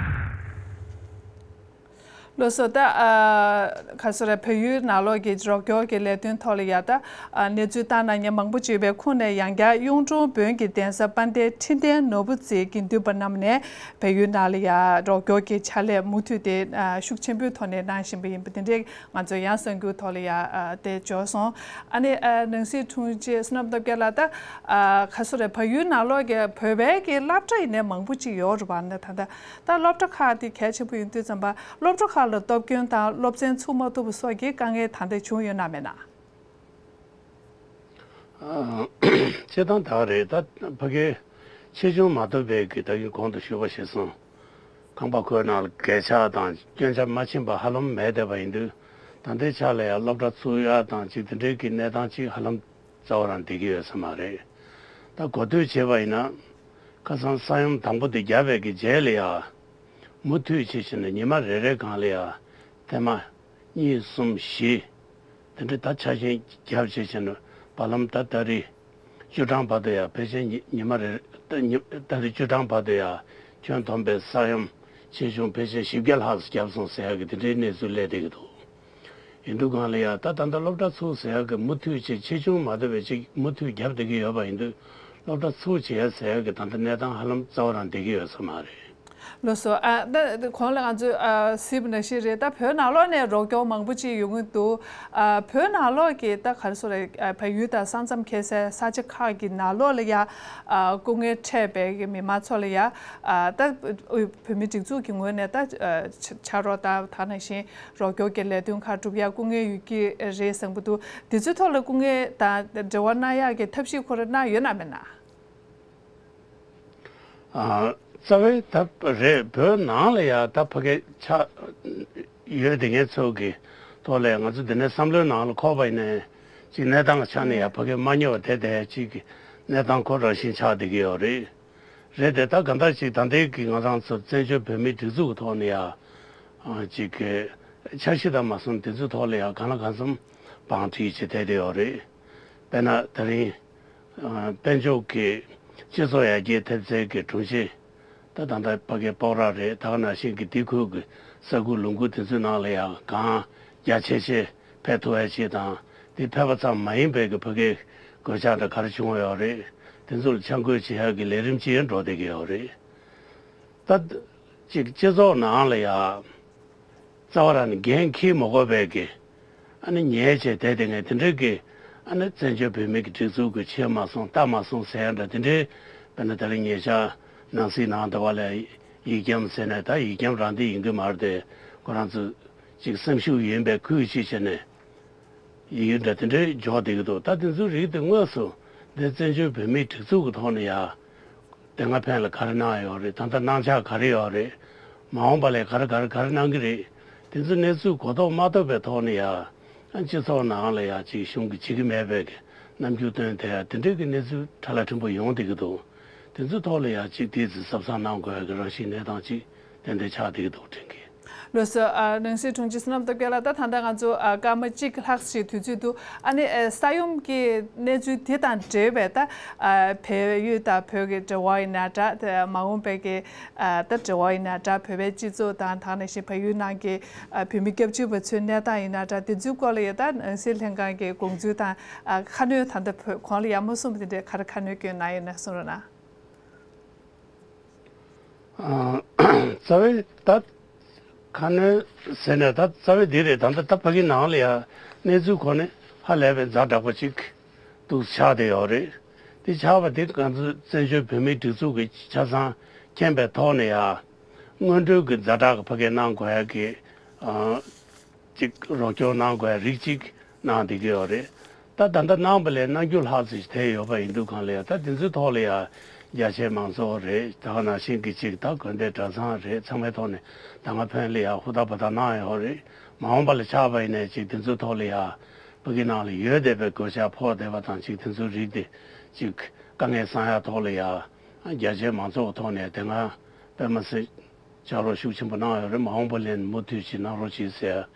ལགས་སོ། ད་ཨ་ག་སོ་རེད། བལ་ཡུལ་ནང་ལོགས་ཀྱི་རོགས་སྐྱོར་གྱི་ལས་དོན་ཐོག་ལ་ཡ་ད་ཨ་གནས་ཚུལ་བཏང་གནང་མཁན་མང་པོ་ཅིག་ཡོད་པའི་ཁོངས་ནས་ཡང་བསྐྱར་གཡུང་དྲུང་བོན་གྱི་གདན་ས་དཔལ་ལྡན་ཁྲི་བརྟན་ནོར་བུ་རྩེའི་དགེ་འདུན་པ་རྣམས་ནས་བལ་ཡུལ་ནང་ལ་ཡ་རོགས་སྐྱོར་གྱི་ཕྱག་ལས་མུ་མཐུད་དེ་ཨ་ཤུགས་ཆེན་པོའི་ཐོག་ནས་གནང་བཞིན་པ་ཡིན་པ་དེ་འདྲའི་ང་ཚོ་ཡང་གསར་འགྱུར་ཐོག་ལ་ཡ་ཨ་དེ་འབྱོར་སོང་། ཨ་ནི་ཨ་ནང་སྲིད་དྲུང་ཆེ་བསོད་ནམས་སྟོབས་རྒྱལ་ལགས། ད་ཨ་ག་སོ་རེད། བལ་ཡུལ་ནང་ལོགས་ཀྱི་བོད་པའི་གི་སློབ་གྲྭ་ཡིན་ནའི་མང་པོ་ཅིག་ཡོད་རེད་པ། ད་ད་ད་སློབ་གྲྭ་ཁག་དེ་གལ་ཆེན་པོ་ཡིན་དུས་ཙམ་པ་སློབ་གྲྭ་ཁག་ལ་སྟོབས་སྐྱོན་དང་སློབ་ཚན་ཚུགས་མ་ཐུབ་པ་སོགས་ཀྱི་དཀའ་ངལ་ད་ལྟ་བྱུང་ཡོད་ན་མེད་ན། ཨ་སྤྱིར་བཏང་ད་ག་རེད། ད་ཕ་གི་ཆེ་ཆུང་མ་གཏོགས་པའི་གི་ད་གིན་གོང་དུ་ཞུས་པ་བཞིན་སོང་། ཁང་པ་ཁོའི་ནང་ལ་གད་ཆག་དང་སྐྱོན་ཆ་མ་ཕྱིན་པ་ཧ་ལམ་མེད་བསྡད་པ་ཡིན་དུས། ད་ལྟའི་ཆ་ལ་ཡང་སློབ་གྲྭ་ཚུགས་ཡག་དང་ཅིག་དེ་འདྲའི་གི་གནས་སྟངས་ཅིག་ཧ་ལམ་རྩ་བ་རང་བསྡད་ཀྱི་ཡོད་ས་མ་རེད། ད་གོ་ཐོས་བྱས་པ་ཡིན་ན། ཁ་སང་ས་ཡོམ་དང་པོ་དེ་བརྒྱབ་པའི་གི་རྗེས་ལ་ཡང་མུ་མཐུད་བྱས་བྱས་ནས་ཉི་མ་རེ་རེ་སྒང་ལ་ཡང་ཐེངས་མ་གཉིས་གསུམ་བཞི་དེ་འདྲ་ད་ཆ་ཤས་བརྒྱབ་བྱས་བྱས་ནས་བར་ལམ་ད་ད་རེས་བཅུ་གྲངས་བར་དུ་ཡང་ཕལ་ཆེར་ཉི་ཉི་མ་རེ་ད་ཉི་ད་རེས་བཅུ་གྲངས་བར་དུ་ཡང་ཁྱོན་བསྡོམས་པའི་ས་ཡོམ་ཆེ་ཆུང་ཕལ་ཆེར་བཞི་བརྒྱ་ལྷག་ཙམ་བརྒྱབ་སོང་ཟེར་ཡག་གི་དེ་འདྲའི་གནས་ཚུལ་སླེབས་བསྡད་ཀྱི་འདུག་ཡིན་དུས་སྒང་ལ་ཡང་ད་ད་ལྟ་སློབ་གྲྭ་ཚུགས་ཟེར་ཡག་གི་མུ་མཐུད་ཅིག་ཆེ་ཆུང་མ་གཏོགས་པའི་ཅིག་མུ་མཐུད་བརྒྱབ་བསྡད་ཀྱི་ཡོད་པ་ཡིན་དུས། སློབ་གྲྭ་ཚུགས་བྱེད་ཡག་ཟེར་ཡག་གི་ད་ལྟ་གནས་སྟངས་ཧ་ལམ་རྩ་བ་རང་བསྡད་ཀྱི་ཡོད་ས་མ་རེད། ལགས་སོ། ཨ་ད་གོང་ལ་ང་ཚོས་ཨ་གཟིགས་པ་ནང་བཞིན་རེད། ད་བོད་ནང་ལོགས་ནས་རོགས་སྐྱོར་མང་པོ་ཅིག་ཡོང་གི་འདུག་ཨ་བོད་ནང་ལོགས་ཀྱི་ད་ག་རེ་ཟེར་རེད། ཨ་བལ་ཡུལ་དང་ས་མཚམས་ཁེལ་སའི་ས་ཆ་ཁག་གི་ནང་ལོགས་ལ་ཡ་ཨ་སྐུ་ངལ་འཕྲད་པའི་གི་མི་མང་ཚོ་ལ་ཡ་ཨ་ད་བོད་མི་སྒྲིག་འཛུགས་ཀྱི་ངོས་ནས་ད་ཨ་ཕྱག་རོགས་དང་ད་ནང་བཞིན་རོགས་སྐྱོར་གྱི་ལས་དོན་ཁག་སྒྲུབ་ཡ་སྐུ་ངལ་ཡོད་ཀྱི་རེད་བསམ་གྱི་འདུག་དེ་ཚོའི་ཐོག་ལ་སྐུ་ངལ་དང་འབྲེལ་བ་གནང་ཡག་གི་ཐབས་ཤེས་ཁོ་རང་གནང་ཡོད་ན་མེད་ན། ཨ་རྩ་བའི་ད་རེད། བོད་ནང་ལ་ཡ་ད་ཕ་གི་ཆགས་ཡོད་དེ་ངེད་ཚོ་གི་ཐོག་ལ་ང་ཚོ་འདི་ནས་བསམ་བློའི་ནང་ལ་འཁོར་བ་ཡིན་ནའི་ཅིག་གནས་སྟངས་ཆ་ནས་ཡ་ཕ་གི་མ་ཉེ་བ་དེ་དེ་ཅིག་གི་གནས་སྟངས་ཁོ་རང་བཞིན་ཆགས་བསྡད་ཀྱི་ཡོད་རེད། རེད་དེ་ད་ག་འདྲ་ཅིག་ད་ལྟའི་གི་ང་རང་ཚོ་བཙན་བྱོལ་བོད་མིའི་སྒྲིག་འཛུགས་ཀྱི་ཐོག་ནས་ཡ་ཨ་ཅིག་གི་འཆར་གཞི་དང་མ་སོང་དེ་ཚོའི་ཐོག་ལ་ཡ་གང་ལ་གང་འཚམ་བང་སྒྲིག་བྱེད་བསྡད་བསྡད་ཡོད་རེད། དཔེར་ན་དེ་རིང་ཨ་དཔལ་འབྱོར་གྱི་སྤྱི་ཚོགས་ཡར་རྒྱས་ཐེབས་རྩའི་གི་དྲུང་ཆེ་ད་ད་ལྟ་ཕ་གི་སྤོག་ར་རེད། ད་ག་ནང་བཞིན་གྱི་དེ་ཁུལ་གྱི་ས་ཁུལ་ལུང་ཁུལ་དེ་ཚོའི་ནང་ལ་ཡང་གང་རྒྱ་ཆེ་ཆེ་ཕེབས་ཐུབ་ཡ་ཆེད་དང་། དེ་ཕེབས་པ་ཙམ་མ་ཡིན་པའི་གི་ཕ་གིའི་གོད་ཆག་འདྲ་ག་རེ་བྱུང་ཡོད་རེད། དེ་ཚོ་ལ་འཆར་འགོད་བྱེད་ཡག་གི་ལས་རིམ་ཅིག་ཡང་འགྲོ་བསྡད་ཀྱི་ཡོད་རེད། ད་ཅིག་སྤྱི་ཚོགས་ནང་ལ་ཡང་རྩ་བ་རང་ནས་འགན་འཁྱེར་མ་དགོས་པའི་གི་ཨ་ནི་ཉལ་བྱས་བསྡད་དེ་ངས་དེ་འདྲའི་གི་ཨ་ནི་བཙན་བྱོལ་བོད་མི་གི་སྒྲིག་འཛུགས་གི་ཆེ་མ་སོང་ལྟ་མ་སོང་ཟེར་ཡ་འདྲ་དེ་འདྲའི་དཔེར་ན་ད་ལན་ཉེ་ཆར་ནང་སྲིད་ནང་དུ་བ་ལས་ཡིག་སྐྱོན་ཟེར་ནས་ད་ཡིག་སྐྱོན་རང་དེ་ཡིན་གི་མ་རེད་དེ། ཁོ་རང་ཚོ་ཅིག་སེམས་ཤུགས་ཡིན་པའི་ཁུལ་ཅིག་བྱས་ནས་ཡིག་འདྲ་དེ་འདྲའི་འཇོག་བསྡད་ཀྱི་འདུག་ད་དེ་ཚོའི་རིགས་དེ་དངོས་སུ་འདི་བཙན་བྱོལ་བོད་མིའི་སྒྲིག་འཛུགས་ཀྱི་ཐོག་ནས་ཡ་དེ་སྔ་ཕན་ལ་ག་རེ་གནང་ཡོད་རེད། ད་ལྟ་གནང་འཆར་ག་རེ་ཡོད་རེད། མ་འོངས་པ་ལ་ག་རེ་ག་རེ་ག་རེ་གནང་གི་རེད། དེ་ཚོ་གནས་ཚུལ་གོ་རྟོགས་མ་ཐོབ་པའི་ཐོག་ནས་ཡ་ཨ་སྤྱི་ཚོགས་ནང་ལ་ཡ་ཅིག་གཞུང་གིས་བྱེད་ཀྱི་མེད་པའི་གི་རྣམ་འགྱུར་སྟོན་དེ་ཡ་དེ་འདྲའི་གི་གནས་ཚུལ་ཕྲ་ལ་ཕྲན་བུ་ཡོང་བསྡད་ཀྱི་འདུག་དེ་ཚོའི་ཐོག་ལ་ཡ་ཅིག་དེ་ཚོ་གཟབ་གཟབ་གནང་དགོས་ཡ་གི་རང་བཞིན་གནས་སྟངས་ཅིག་ཏན་ཏན་ཆགས་བསྡད་ཀྱི་འདུག་དྲན་གི། ལགས་སོ། ཨ་ནང་སྲིད་དྲུང་ཆེ་བསོད་ནམས་སྟོབས་རྒྱལ་ལགས། ད་ད་ལྟ་ང་ཚོ་ཨ་སྐར་མ་གཅིག་ལྷག་ཅིག་དུས་ཚོད་འདུག་ཨ་ནི་ཨ་ས་ཡོམ་གྱི་གནས་ཚུལ་དེ་དང་འབྲེལ་བའི་ད་ཨ་བལ་ཡུལ་དང་བོད་ཀྱི་འབྲེལ་བ་ཡིན་ན་འདྲ། དེ་མ་འོངས་པའི་གི་ཨ་ད་འབྲེལ་བ་ཡིན་ན་འདྲ། བོད་པའི་སྤྱི་ཚོགས་དང་ད་ག་ནང་བཞིན་བལ་ཡུལ་ནང་གི་ཨ་བོད་མི་སྐྱབས་བཅོལ་བ་ཚོའི་གནས་སྟངས་ཡིན་ན་འདྲ། དེ་ཚོའི་སྐོར་ལ་ཡ་ད་ནང་སྲིད་ལྷན་ཁང་གི་དགོངས་ཚུལ་དང་ཨ་ཁ་སྣོན་ད་ལྟ་བོད་གོང་ལ་ཡ་མ་གསུངས་པ་དེ་འདྲའི་ག་རེ་ཁ་སྣོན་སྐྱོན་གནང་ཡོད་ན་གསུང་རོགས་གནང་། ཨ་རྩ་བའི་ད་ཁ་སྣོན་ཟེར་ནས་ད་རྩ་བའི་འདི་རེད། ད་ལྟ་ད་ཕ་གི་ནང་ལ་ཡ་གནས་ཚུལ་ཁོ་ནས་ཧ་ལས་པའི་ཛ་དྲག་པོ་ཅིག་འདུག་ཆགས་བསྡད་ཡོད་རེད། དེ་ཆགས་པ་དེ་ང་ཚོ་བཙན་བྱོལ་བོད་མིའི་སྒྲིག་འཛུགས་ཀྱི་ཆ་ཚང་མཁྱེན་པའི་ཐོག་ནས་ཡ། སྔོན་འགྲོའི་གི་ཛ་དྲག་གི་ཕ་གིར་གནང་དགོས་ཡ་གི། ཨ། ཅིག་རོགས་སྐྱོར་གནང་དགོས་ཡ་རིགས་གཅིག་གནང་བསྡད་ཀྱི་ཡོད་རེད། ད་ད་ལྟ་གནང་པ་ལས་གནང་རྒྱུ་ལྷག་ཙམ་ཞིག་ཐལ་ཡོད་པ་ཡིན་དུས་གང་ལ་ཡ། ད་དེ་ཚོའི་ཐོག་ལ་ཡ། རྒྱ་ཆེའི་མང་ཚོགས་རེད། ད་ག་ནང་བཞིན་གི་ཅིག་ད་དགོན་སྡེ་གྲྭ་ཚང་རེད། ཚང་མའི་ཐོག་ནས་ད་སྔ་ཕན་ལ་ཡ་ཧུར་ཐག་འབད་ཐག་གནང་ཡོད་རེད། མ་འོངས་པ་ལ་ཆགས་པ་ཡིན་ནའི་ཅིག་དེ་ཚོའི་ཐོག་ལ་ཡ། ཕ་གི་ནང་ལ་ཡོད་བསྡད་པའི་གོད་ཆག་ཕོག་བསྡད་པ་དང་ཅིག་དེ་ཚོའི་རིགས་དེ་ཅིག་དཀའ་ངལ་སེལ་ཡ་ཐོག་ལ་ཡ། རྒྱ་ཆེའི་མང་ཚོགས་ཐོག་ནས་དེ་སྔ་དཔེ་མ་སྲིད་ཕྱག་རོགས་ཤུགས་ཆེན་པོ་གནང་ཡོད་རེད། མ་འོངས་པ་ལ་མུ་མཐུད་ཅིག་གནང་རོགས་གྱིས་ཟེར་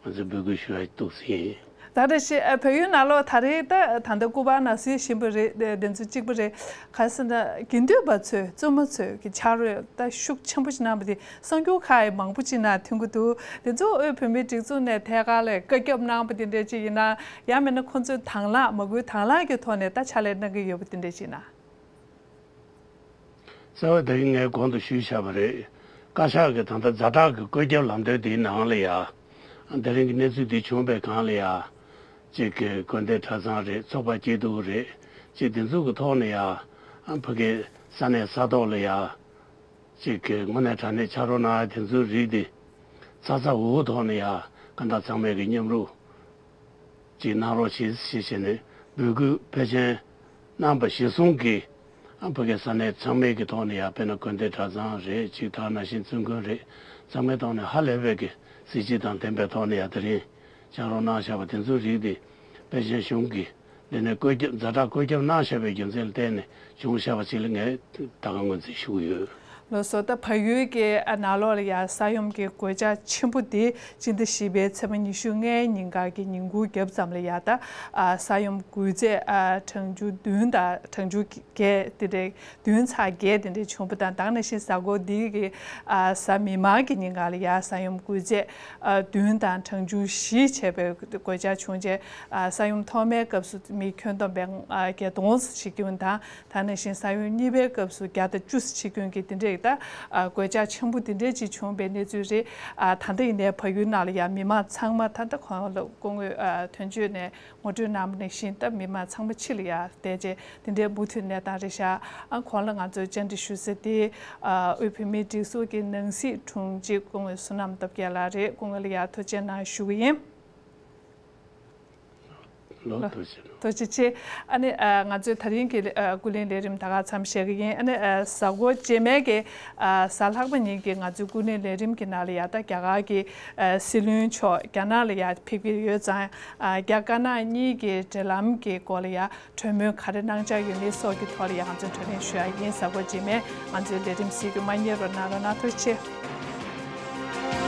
ང་ཚོས་འབོད་སྐུལ་ཞུ་ཡ་འདུག་ཟེར། ད་རེས་ཤི་ཨ་བལ་ཡུལ་ནང་ལོགས་ད་རེས་ད་ད་ལྟ་སྐུ་པར་ནང་གཟིགས་བཞིན་པ་རེད། དེ་ཚོ་གཅིག་པ་རེད། ག་ཟེར་ན་དགེ་འདུན་པ་ཚོས་བཙུན་མ་ཚོས་ཀྱི་ཕྱག་རོགས་ད་ཤུགས་ཆེན་པོ་ཞིག་གནང་བ་དེ་གསར་འགྱུར་ཁག་ཡི་མང་པོ་ཅིག་ནང་ཐོན་གྱི་འདུག་དེ་ཚོ་དབུས་བོད་མིའི་སྒྲིག་འཛུགས་ནས་ཐད་ཀར་ལ་བཀའ་ཁྱབ་གནང་བ་དེ་འདྲ་ཅིག་ཡིན་ན། ཡང་མིན་ན་ཁོང་ཚོས་དང་བླངས་མ་དགོས་དང་བླངས་ཀྱི་ཐོག་ནས་ད་ཕྱག་ལས་གནང་གི་ཡོད་པ་དེ་འདྲ་ཅིག་ན། རྩ་བའི་ད་གིན་ངས་གོང་དུ་ཞུས་བཞག་པ་རེད། བཀའ་ཤག་གི་ད་ལྟ་ཛ་དྲག་གི་བཀོད་ཁྱབ་ལམ་སྟོན་དེའི་ནང་ལ་ཡ། དེ་རིང་གི་གནས་ཚུལ་འདི་བྱུང་བའི་སྒང་ལ་ཡ། གཅིག་གི་དགོན་སྡེ་གྲྭ་ཚང་རེད། ཚོགས་པ་སྐྱིད་སྡུག་རེད། གཅིག་དེ་ཚོ་གི་ཐོག་ནས་ཡ། ཕ་གི་ས་གནས་ས་ཐོག་ལ་ཡ། གཅིག་གི་དངོས་གནས་དྲང་གནས་ཕྱག་རོགས་གནང་ཡ་དེ་ཚོའི་རིགས་དེ། ཚ་ཚ་འུར་འུར་ཐོག་ནས་ཡ། གང་ལྟར་ཚང་མས་ཀྱི་མཉམ་རུབ་ཅིག་གནང་རོགས་བྱེད་ཞེས་བྱས་ནས་འབོད་སྐུལ་ཕལ་ཆེར་གནང་པ་གཞིར་བཟུང་གིས། ཨ་ཕ་གི་ས་གནས་ཚང་མའི་གི་ཐོག་ནས་ཡ། དཔེར་ན་དགོན་སྡེ་གྲྭ་ཚང་རེད། ཅིག་ད་ནང་བཞིན་བཙུན་དགོན་རེད། ཚང་མའི་ཐོག་ནས་ཧ་ལས་པའི་གི་གཟི་བརྗིད་དང་ལྡན་པའི་ཐོག་ནས་ཡ། དེ་རིང་ཕྱག་རོགས་གནང་བཞག་པ་དེ་ཚོའི་རིགས་དེ་དཔལ་ཆེན་གཞུང་གིས་འདི་ནས་བཀོད་ཁྱབ་ཛ་དྲག་བཀོད་ཁྱབ་གནང་བཞག་པའི་རྒྱུ་མཚན་ལ་བརྟེན་ནས་བྱུང་བཞག་པ་ཞིག་ལ་ངས་ད་ག་ངོས་འཛིན་ཞུ་གི་ཡོད། ལགས་སོ། ད་བལ་ཡུལ་གྱི་ཨ་ནང་ལོགས་ལ་ཡ་ས་ཡོམ་གྱི་གོད་ཆག་ཆེན་པོ་དེ་སྤྱི་ཟླ་བཞི་པའི་ཚེས་པ་ཉི་ཤུ་ལྔའི་ཉིན་ག་གི་ཉིན་གུང་རྒྱབ་ཙམ་ལ་ཡ། ད་ཨ་ས་ཡོམ་འགོས་ཚད་ཨ་གྲངས་ཆུང་བདུན་དང་གྲངས་ཆུང་བརྒྱད་དེ་འདྲའི་བདུན་ཚེག་བརྒྱད་དེ་འདྲའི་བྱུང་བ་དང་། ད་ག་ནང་བཞིན་གཟའ་འཁོར་འདི་གི་ཨ་གཟའ་མིག་དམར་གྱི་ཉིན་ག་ལ་ཡ་ས་ཡོམ་འགོས་ཚད་ཨ་བདུན་དང་གྲངས་ཆུང་བཞི་བྱས་པའི་གོད་ཆག་བྱུང་རྗེས། ཨ་ས་ཡོམ་ཐོག་མའི་སྐབས་སུ་མི་ཁྱོན་བསྡོམས་པའི་ཨ་བརྒྱད་སྟོང་ཙམ་ཞིག་བྱུང་དང་། ད་ནང་བཞིན་ས་ཡོམ་གཉིས་པའི་སྐབས་སུ་བརྒྱ་དང་བཅུ་ཙམ་ཞིག་བྱུང་གི་དེ་འདྲའི་ད་ཨ་གོད་ཆག་ཆེན་པོ་དེ་འདྲའི་ཅིག་བྱུང་བའི་གནས་ཚུལ་རེད། ཨ་ད་ལྟ་ཡིན་ནའི་བལ་ཡུལ་ནང་ལ་ཡང་མི་མང་ཚང་མ་ད་ལྟ་གོང་ལ་སྐུ་ངོས་ཨ་དོན་གཅོད་ནས་ངོ་སྤྲོད་གནང་བ་ནང་བཞིན། ད་མི་མང་ཚང་མ་ཕྱི་ལ་ཡར་བསྡད་རྗེས་དེ་འདྲའི་མུ་མཐུད་གནས་སྟངས་རེད་ཤག་ཨ་གོང་ལ་ང་ཚོས་བཅར་འདྲི་ཞུ་ས་དེ་ཨ་དབུས་བོད་མིའི་སྒྲིག་འཛུགས་ཀྱི་ནང་སྲིད་དྲུང་ཆེ་སྐུ་ངོ་བསོད་ནམས་སྟོབས་རྒྱལ་ལགས་རེད། སྐུ་ངོ་ལ་ཡར་ཐུགས་རྗེ་གནང་ཞུ་གི་ཡིན། ལོ། ཐུགས་རྗེ་ཆེ། ཐུགས་རྗེ་ཆེ། ཨ་ནི་ཨ་ང་ཚོའི་ད་རིང་གི་ཨ་ཀུན་གླེང་ལས་རིམ་ད་ག་མཚམས་བཞག་གི་ཡིན། ཨ་ནི་ཨ་གཟའ་འཁོར་རྗེས་མའི་གི་ཨ་གཟའ་ལྷག་པ་ཉིན་གྱི་ང་ཚོའི་ཀུན་གླེང་ལས་རིམ་གྱི་ནང་ལ་ཡ། ད་རྒྱ་གར་གྱི་ཨ་སྲིད་བློན་མཆོག་རྒྱ་ནག་ལ་ཡ་ཕེབས་ཀྱི་ཡོད་ཙང་། ཨ་རྒྱ་དཀར་ནག་གཉིས་ཀྱི་འབྲེལ་ལམ་གྱི་སྐོར་ལ་ཡ་གྲོས་མོལ་ག་རེ་གནང་འཆར་ཡོད་མེད་སོགས་ཀྱི་ཐོག་ལ་ཡ་ང་ཚོས་གྲོས་གླེང་ཞུ་ཡ་ཡིན། གཟའ་འཁོར་རྗེས་མའི་ང་ཚོའི་ལས་རིམ་གཟིགས་རྒྱུ་མ་བསྙེལ་བར་གནང་རོགས་གནང་། ཐུགས་རྗེ་ཆེ།